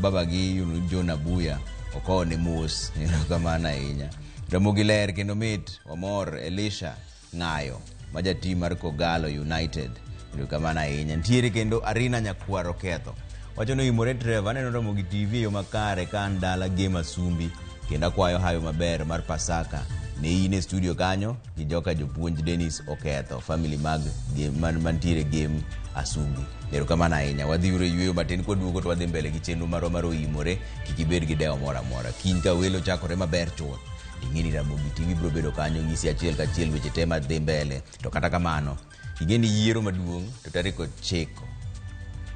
Speaker 1: Babagi John Abuya okone mos. Erokamano ahinya. Ramogi ler kendo mit omor. Elisha Ng'ayo ma jatim mar Kogalo United. Erokamano ahinya. Nitiere kendo Arina Nyakwaro Ketho wacho ni oimore Trevor, aneno Ramogi TV e yo makare ka an dala Gema Sumbi kendo akwayo hayo maber mar Pasaka Ne in e studio kanyo gi joka jopuonj Dennis Oketho, family mag game, man, mantiere game Asumbi. Erokamano ahinya. Wadhi uru e yueyo matin kwaduogo to wadhi mbele gi chenro marwa mar oimore. Kik ibed gi dewo moro amora. Kiny ka welo chakore maber chuth. Ing'e ni Ramogi TV biro bedo kanyo nyisi achiel kachiel weche te madhi mbele. To kata kamano, ing'e ni yiero maduong' to tarik 9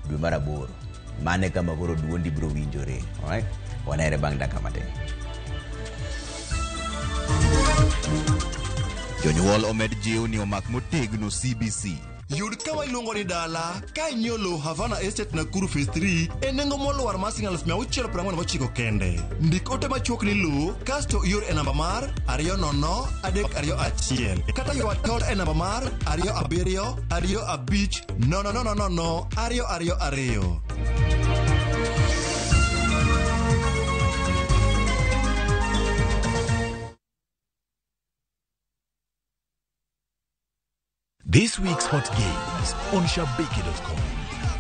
Speaker 1: dwe mar 8. Mane kama koro duondi biro winjore. Alright? Wanere bang' dakika matin. Jonyuol omed jiw ni omak motegno CBC.
Speaker 2: Yud kama iluongo ni dala ka inyiewo lowo Havana Estate Nakuru Phase 3 e nengo molwar mar siling 649 kende. Ndik ote machuok ni lowo kasto ior e namba mar 20321 kata ywak tot e namba mar 27 25 0 0 0 2 2 2.
Speaker 4: This week's hot games on Shabiki.com.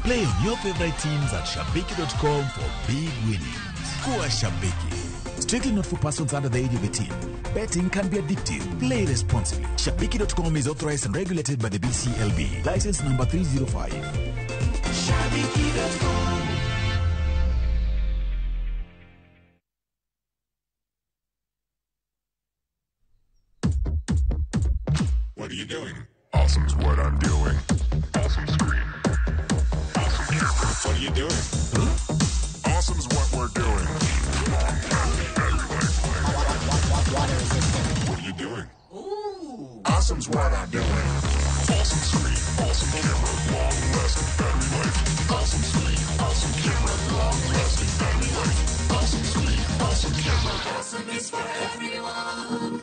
Speaker 4: Play on your favorite teams at Shabiki.com for big winnings. Kuwa Shabiki. Strictly not for persons under the age of 18. Betting can be addictive. Play responsibly. Shabiki.com is authorized and regulated by the BCLB. License number 305.
Speaker 5: Shabiki.com.
Speaker 6: What are you doing? Awesome's what I'm doing. Awesome screen. Awesome camera. What are you doing? Awesome's what we're doing.
Speaker 19: Water resistant.
Speaker 6: What are you doing? Ooh. Awesome's what I'm doing. Awesome screen. Awesome camera. Long lasting battery life. Awesome screen. Awesome camera. Long lasting battery life. Awesome screen. Awesome camera.
Speaker 5: Awesome is for everyone.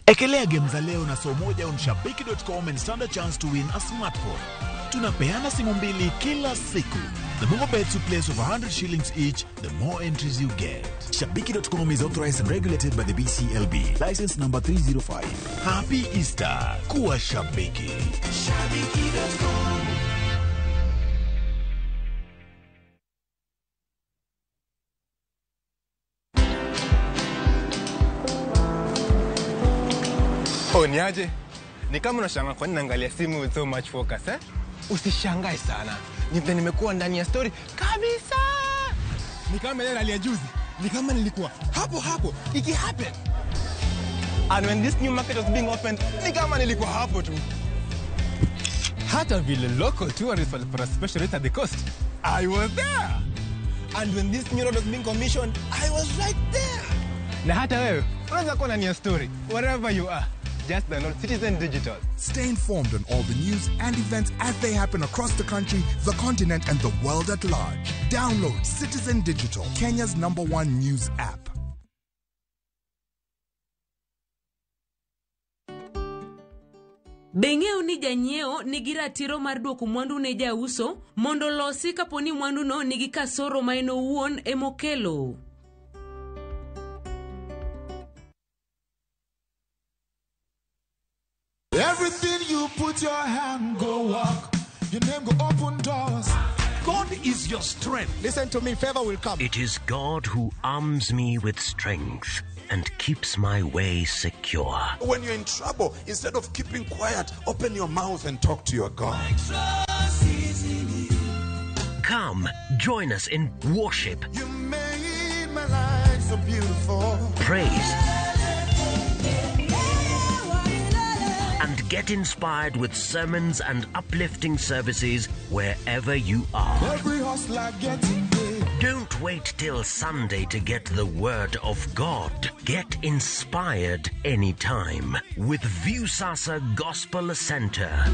Speaker 4: Ekelea game za leo na soo moja on Shabiki.com and stand a chance to win a smartphone. Tunapeana simu mbili kila siku. The more bets you place of 100 shillings each, the more entries you get. Shabiki.com is authorized and regulated by the BCLB. License number 305. Happy Easter. Kuwa Shabiki.
Speaker 5: Shabiki.com.
Speaker 20: Oh, niaje? Ni kama unashangaa kwa nini naangalia simu with so much focus, eh? Usishangae sana. Ni vile nimekuwa ndani ya story kabisa. Ni kama ile rally ya juzi. Ni kama nilikuwa hapo hapo iki happen. And when this new market was being opened, ni kama nilikuwa hapo tu. Hata vile local tourists walipata special rate at the coast, I was there. And when this new road was being commissioned, I was right there. Na hata wewe unaweza kuwa ndani ya story wherever you are. Just download Citizen Digital.
Speaker 21: Stay informed on all the news and events as they happen across the country, the continent, and the world at large. Download Citizen Digital, Kenya's #1 news app.
Speaker 22: Be ing'eyo ni janyiewo nigi ratiro mar duoko mwandu ne jauso mondo olosi kapo ni mwanduno nigi kasoro ma en owuon emokelo?
Speaker 23: Everything you put your hand go walk. Your name go open doors.
Speaker 29: God is your strength.
Speaker 30: Listen to me, favor will come.
Speaker 31: It is God who arms me with strength and keeps my way secure.
Speaker 32: When you're in trouble, instead of keeping quiet, open your mouth and talk to your God.
Speaker 31: Come, join us in worship.
Speaker 23: You made my life so beautiful.
Speaker 31: Praise. And get inspired with sermons and uplifting services wherever you are.
Speaker 23: Every hustler gets it.
Speaker 31: Don't wait till Sunday to get the Word of God. Get inspired anytime with Viusasa Gospel Center.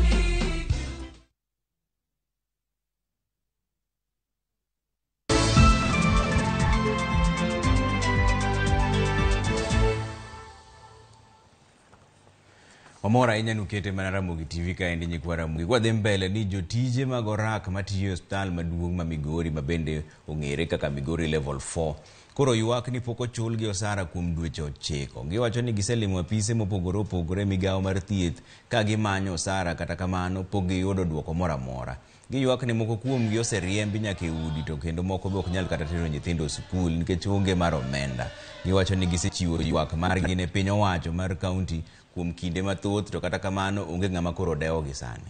Speaker 1: Wamor ahinya nukete mana Ramogi TV kaendi nyikwa Ramogi. Kwadhi mbele ni jotije mag orak matiyo e osiptal maduong' ma Migori ma bende ong'ere kaka Migori Level 4 Koro ywak ni pok ochulgi osara kuom dweche 9. Giwacho ni giselimo apise mopogore opogore migawo mar thieth ka gimanyo osara, kata kamano pok giyudo duoko moro amora. Giywak ni moko kuomgi oseriembi nyaka e udi to kendo moko be ok nyal kata tero nyithindo e sikul nikech onge mar omenda. Giwacho ni gisechiwo ywak margi ne piny owacho mar kaunti kuom kinde mathoth to kata kamano onge ng'ama koro dewogi sani.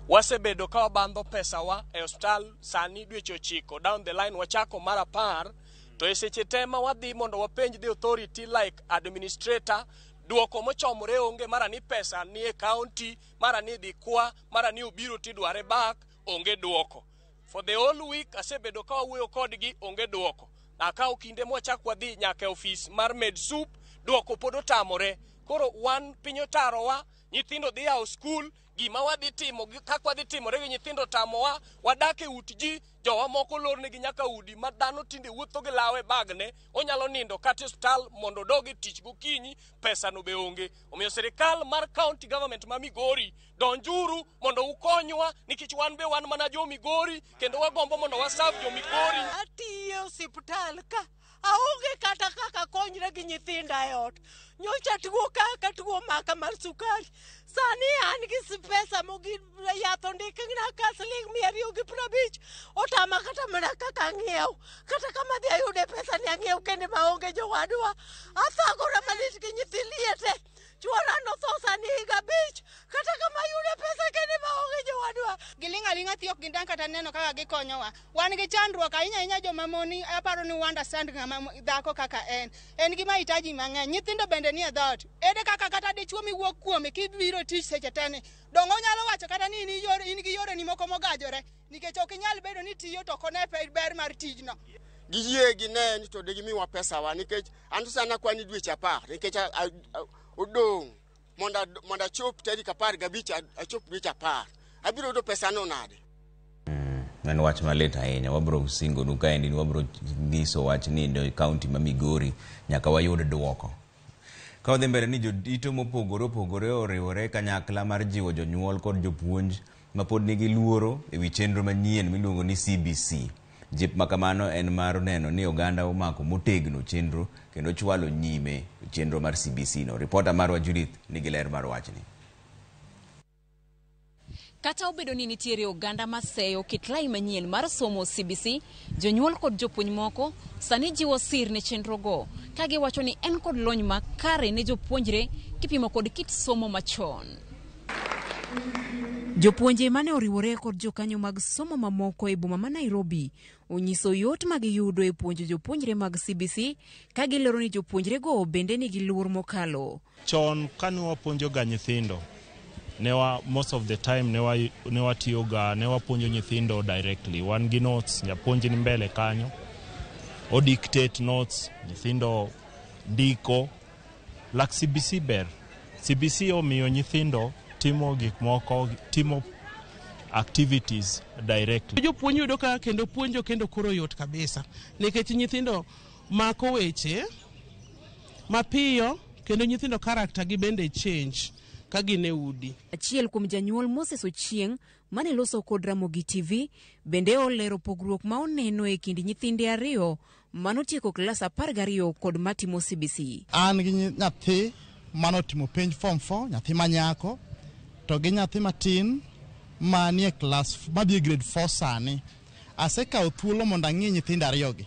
Speaker 7: Wasebedo ka wabandho pesawa e osiptal sani dweche 9 down the line wachako mar 10 to e seche te ma wadhi mondo wapenj the authority like administrator duoko mochomore onge, mara ni pesa ni e county, mara ni dhi kwa, mara ni obiro tidware back, onge duoko. For the whole week asebedo ka wawuoyo kodgi, onge duoko. Akawo kinde mwachak wadhi nyaka e ofis mar med soup, duoko pod otamore. Koro wan piny otarowa, nyithindo dhi yawo skul, gima wadhi timo, kaka wadhi timore gi nyithindo otamowa, wadak e ut ji, jowa moko lornegi nyaka udi ma dhano tinde wuotho gi lawe bagne, onyalo nindo kata e osiptal mondo odog e tich gokinyi, pesa no be onge. Omiyo sirikal mar county government ma Migori, donjuru mondo ukonywa nikech wan be wan mana jo Migori kendo wagombo mondo waserve jo Migori.
Speaker 8: Atiyo e osiptal ka aonge kata kaka konyre gi nyithinda e ot. Nyocha tuo kaka tuo maka mar sukari. Sani an gi pesa mogi yath ondikna ka siling 250. Otama kata mana kaka ang'iew. Kata kama dhi ayude pesa ni ang'iew kende maonge jowadwa. Athagora malit gi nyithi liete. Chuora notho sani higa 5. Kata kama ayude pesa kende maonge jowadwa.
Speaker 9: Giling' aling'a thi ok gindang' kata neno kaka gikonyowa. Wan gi chandruok ahinya ahinya joma mon, aparo ni understand ng'ama dhako kaka en. En gi mahitaji mang'eny. Nyithindo bende nie dhoot. Ere kaka kata dichuo miwuok kuome kibiro tich seche te ni. Dong' onyalo wacho kata ni in gi yoreni moko mogajore. Nikech ok inyal bedo ni tiyo to ok one ber mar tijno.
Speaker 10: Giyie gine ni to digimiwa pesawa nikech an to sani akwani dweche 10 nikech odong' mondo achop tarik 15 achop dweche 10. Abiro yudo pesano nade?
Speaker 1: En wach malit ahinya. Wabiro singonu kaendi ni wabiro nyiso wach ni e kaunti ma Migori nyaka wayud duoko. Ka wadhi mbele ni jodito mopogore opogore oriwore kanyakla mar jiwo jonyuol kod jopuonj mapod nigi luoro e wi chenro manyien miluongo ni CBC. Jip ma kamano en mar neno ni oganda omako motegno chenro kendo chwalo nyime chenro mar CBC no. Ripota marwa Judith nigi ler mar wachni.
Speaker 11: Kata obedo ni nitiere oganda maseyo kit lai manyien mar somo CBC, jonyuol kod jopuonj moko sani jiwo sir ne chenrogo ka giwacho ni en kod lony makare ne jopuonjre kipimo kod kit somo machon.
Speaker 22: Jopuonje mane oriwore kod jokanyo mag somo mamoko e boma ma Nairobi onyiso yot ma giyudo e puonjo jopuonjre mag CBC ka gilero ni jopuonjrego bende nigi luor mokalo.
Speaker 12: Chon kane wapuonjoga nyithindo, newa most of the time newa tiyoga, newa puonjo nyithindo directly. Wan gi notes, japuonj ni mbele kanyo, o dictate notes, nyithindo ndiko. Lak CBC ber. CBC omiyo nyithindo timo gik moko, timo activities directly.
Speaker 24: Jopuonj yudo ka kendo puonjo kendo koro yot kabisa nikech nyithindo mako weche mapiyo kendo nyithindo character gi bende change ka gin e udi.
Speaker 22: Achiel kuom janyuol Moses Ochieng' mane loso kod Ramogi TV bende olero pogruok ma oneno e kind nyithinde ariyo manotieko klas 12 kod matimo CBC.
Speaker 25: An gi nyathi manotimo penj form 4, nyathi manyako, to gi nyathi matin manie klas madhi e grade 4 sani. Asekawo thuolo mondo ang'i nyithindo ariyogi.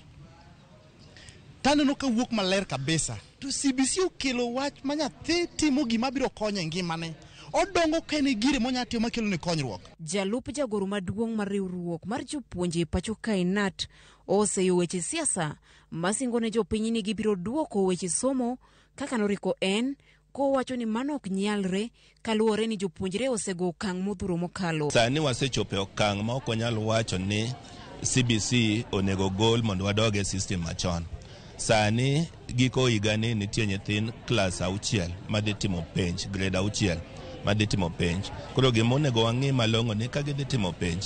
Speaker 25: Taneno ka wuok maler kabisa. To CBC okelo wach ma nyathi timo gima biro konyo e ngimane. Odongo ka en e gire monyalo timo makelo ne konyruok.
Speaker 22: Jalup jagoro maduong' mar riwruok mar jopuonje pacho kae KNUT oseyo weche siasa masingo ne jopiny ni gibiro duoko weche somo kaka noriko en, kowacho ni mano ok nyalre kaluwore ni jopuonjre osego okang' modhuro mokalo.
Speaker 26: Sani wasechopo e okang' ma ok wanyal wacho ni CBC onego gol mondo wadog e system machon. Sani giko higani nitie nyithind klas 6 madhi timo penj, grade 6 madhi timo penj. Koro gima onego wang'i malong'o ni ka gidhi timo penj,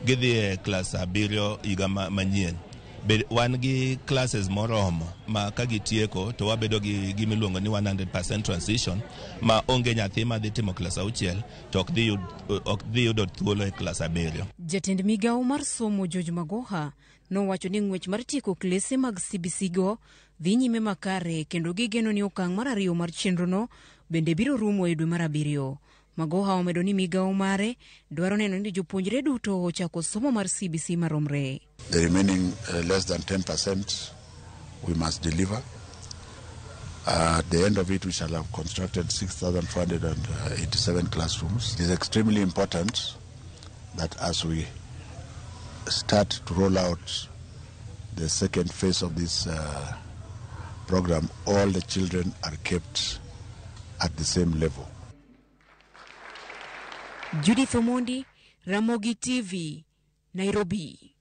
Speaker 26: gidhi e klas 7 higa manyien. Be wan gi classes moromo ma ka gitieko to wabedo gi gimiluongo ni 100% transition ma onge nyathi madhi timo klas 6 to ok dhi yudo thuolo e klas 7.
Speaker 22: Jatend migawo mar somo George Magoha nowacho ni ng'wech mar tieko klese mag CBC go dhi nyime makare kendo gigeno ni okang' mar 2 mar chenrono bende biro rumo e dwe mar 7. Magoha omedo ni migawo mare dwaro neno ni jopuonjre duto ochako somo mar CBC maromre.
Speaker 2: The remaining less than 10% we must deliver. At the end of it, we shall have constructed 6,487 classrooms. It is extremely important that as we start to roll out the second phase of this program, all the children are kept at the same level.
Speaker 22: Judith Omondi, Ramogi TV, Nairobi.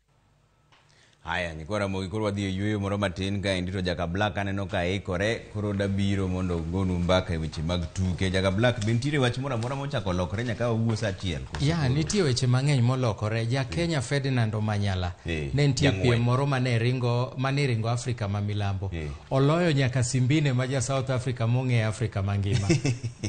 Speaker 1: Haya, nyikwa Ramogi koro wadhi e yueyo moro matin kaendi to Jaka Black aneno ka ikore koro dabiro mondo ogonu mbaka e weche mag tuke. Jaka Black, be nitiere wach moro amora mochako lokore nyaka wawuo sa 1?
Speaker 3: Ya, nitie weche mang'eny molokore. Ja Kenya Ferdinand Omanyala ne nitie piem moro mane ringo Afrika ma milambo. Oloyo nyaka Simbine ma ja South Africa mong'e Afrika mangima.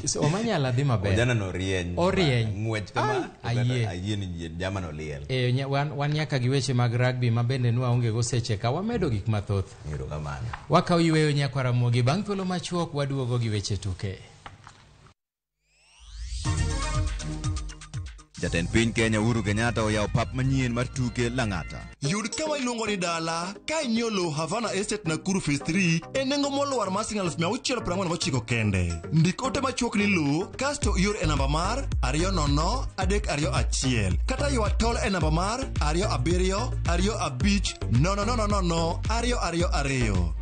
Speaker 3: So, Omanyala dhi maber.
Speaker 1: Ojana no rieny.
Speaker 3: Orieny.
Speaker 1: Ng'wech kama ayie ni jama no liel.
Speaker 3: Wan nyaka gi weche mag rugby ma bende nwaonge go seche ka wamedo gik mathoth.
Speaker 1: Erokamano.
Speaker 3: Wakaw yweyo nyakwa Ramogi, bang' thuolo machuok waduogo gi weche tuke.
Speaker 1: Jatend piny Kenya Uhuru Kenyatta oyawo pap manyien mar tuke Lang'ata.
Speaker 13: Yud kama iluongo ni dala ka inyiewo lowo Havana Estate Nakuru Phase 3 e nengo molwar mar siling 649 kende. Ndik ote machuok ni lowo kasto ior e namba mar 20321 kata ywa tol e namba mar 27 25 0 0 0 2 2 2.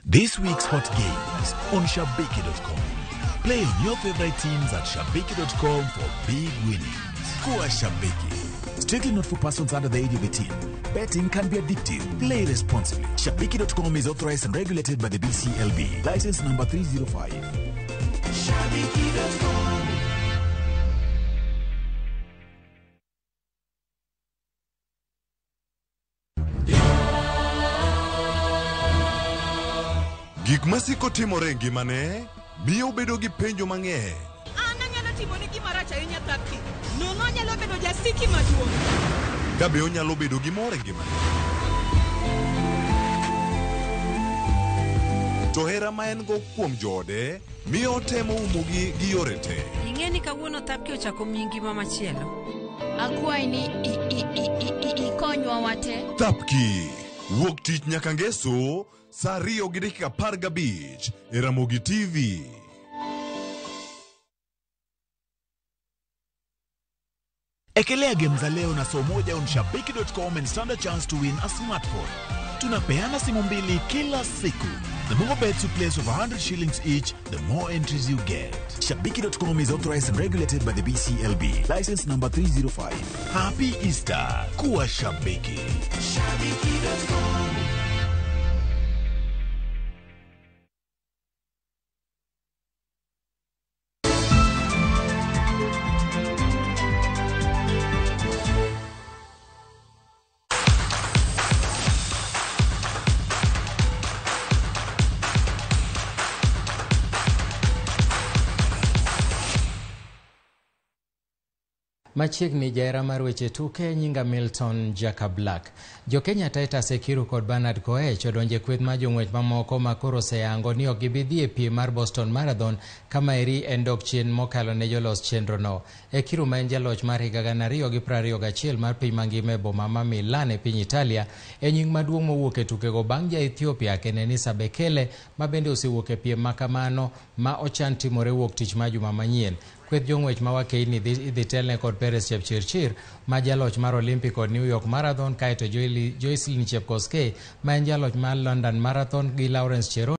Speaker 4: This week's hot games on Shabiki.com. Play on your favorite teams at Shabiki.com for big winnings. Kuwa Shabiki. Strictly not for persons under the age of 18. Betting can be addictive. Play responsibly. Shabiki.com is authorized and regulated by the BCLB. License number 305.
Speaker 5: Shabiki.com.
Speaker 32: Gik masiko timore e ngimane miyo obedo gi penjo mang'eny.
Speaker 14: An anyalo timoni gima rach ahinya Thapki. Nono anyalo bedo jasiki maduong'.
Speaker 32: Ka be onyalo bedo gi mor e ngimane. To hera ma en go kuom joode miyo otemo umogi gi yore te.
Speaker 15: Ing'e ni kawuono Thapki ochako miyi ngima machielo.
Speaker 16: Akwayi ni ikonywa wate.
Speaker 32: Thapki wuok tich nyaka ngeso saa 2:15 e Ramogi TV.
Speaker 4: Ekelea game za leo na so moja on Shabiki.com and stand a chance to win a smartphone. Tunapeana simu mbili kila siku. The more bets you place of 100 shillings each, the more entries you get. Shabiki.com is authorized and regulated by the BCLB. License number 305. Happy Easter. Kuwa Shabiki.
Speaker 5: Shabiki.com.
Speaker 3: Machiegni jaera mar weche tuke nyinga Milton Jaka Black. Jo-Kenya Titus Ekiru kod Bernard Koech odonje kweth mar jong'wech mamoko ma koro oseyango ni ok gibi dhi e piem mar Boston Marathon kama eri en dok chien mokalo ne jolos chenrono. Ekiru ma en jaloch mar higa 2021 mar piny mangima e boma ma Milan e piny Italia e nying maduong' mowuok e tukego bang' ja Ethiopia Kenenisa Bekele ma bende osewuok e piem ma kamano ma ochan timore wuok tich ma juma manyien. Kweth jong'wech ma wakeini idhi telne kod Peres Chepchirchir ma jaloch mar Olympic kod New York Marathon kaeto Joycelyn Chepkosgei ma en jaloch mar London Marathon gi Lawrence Cherono.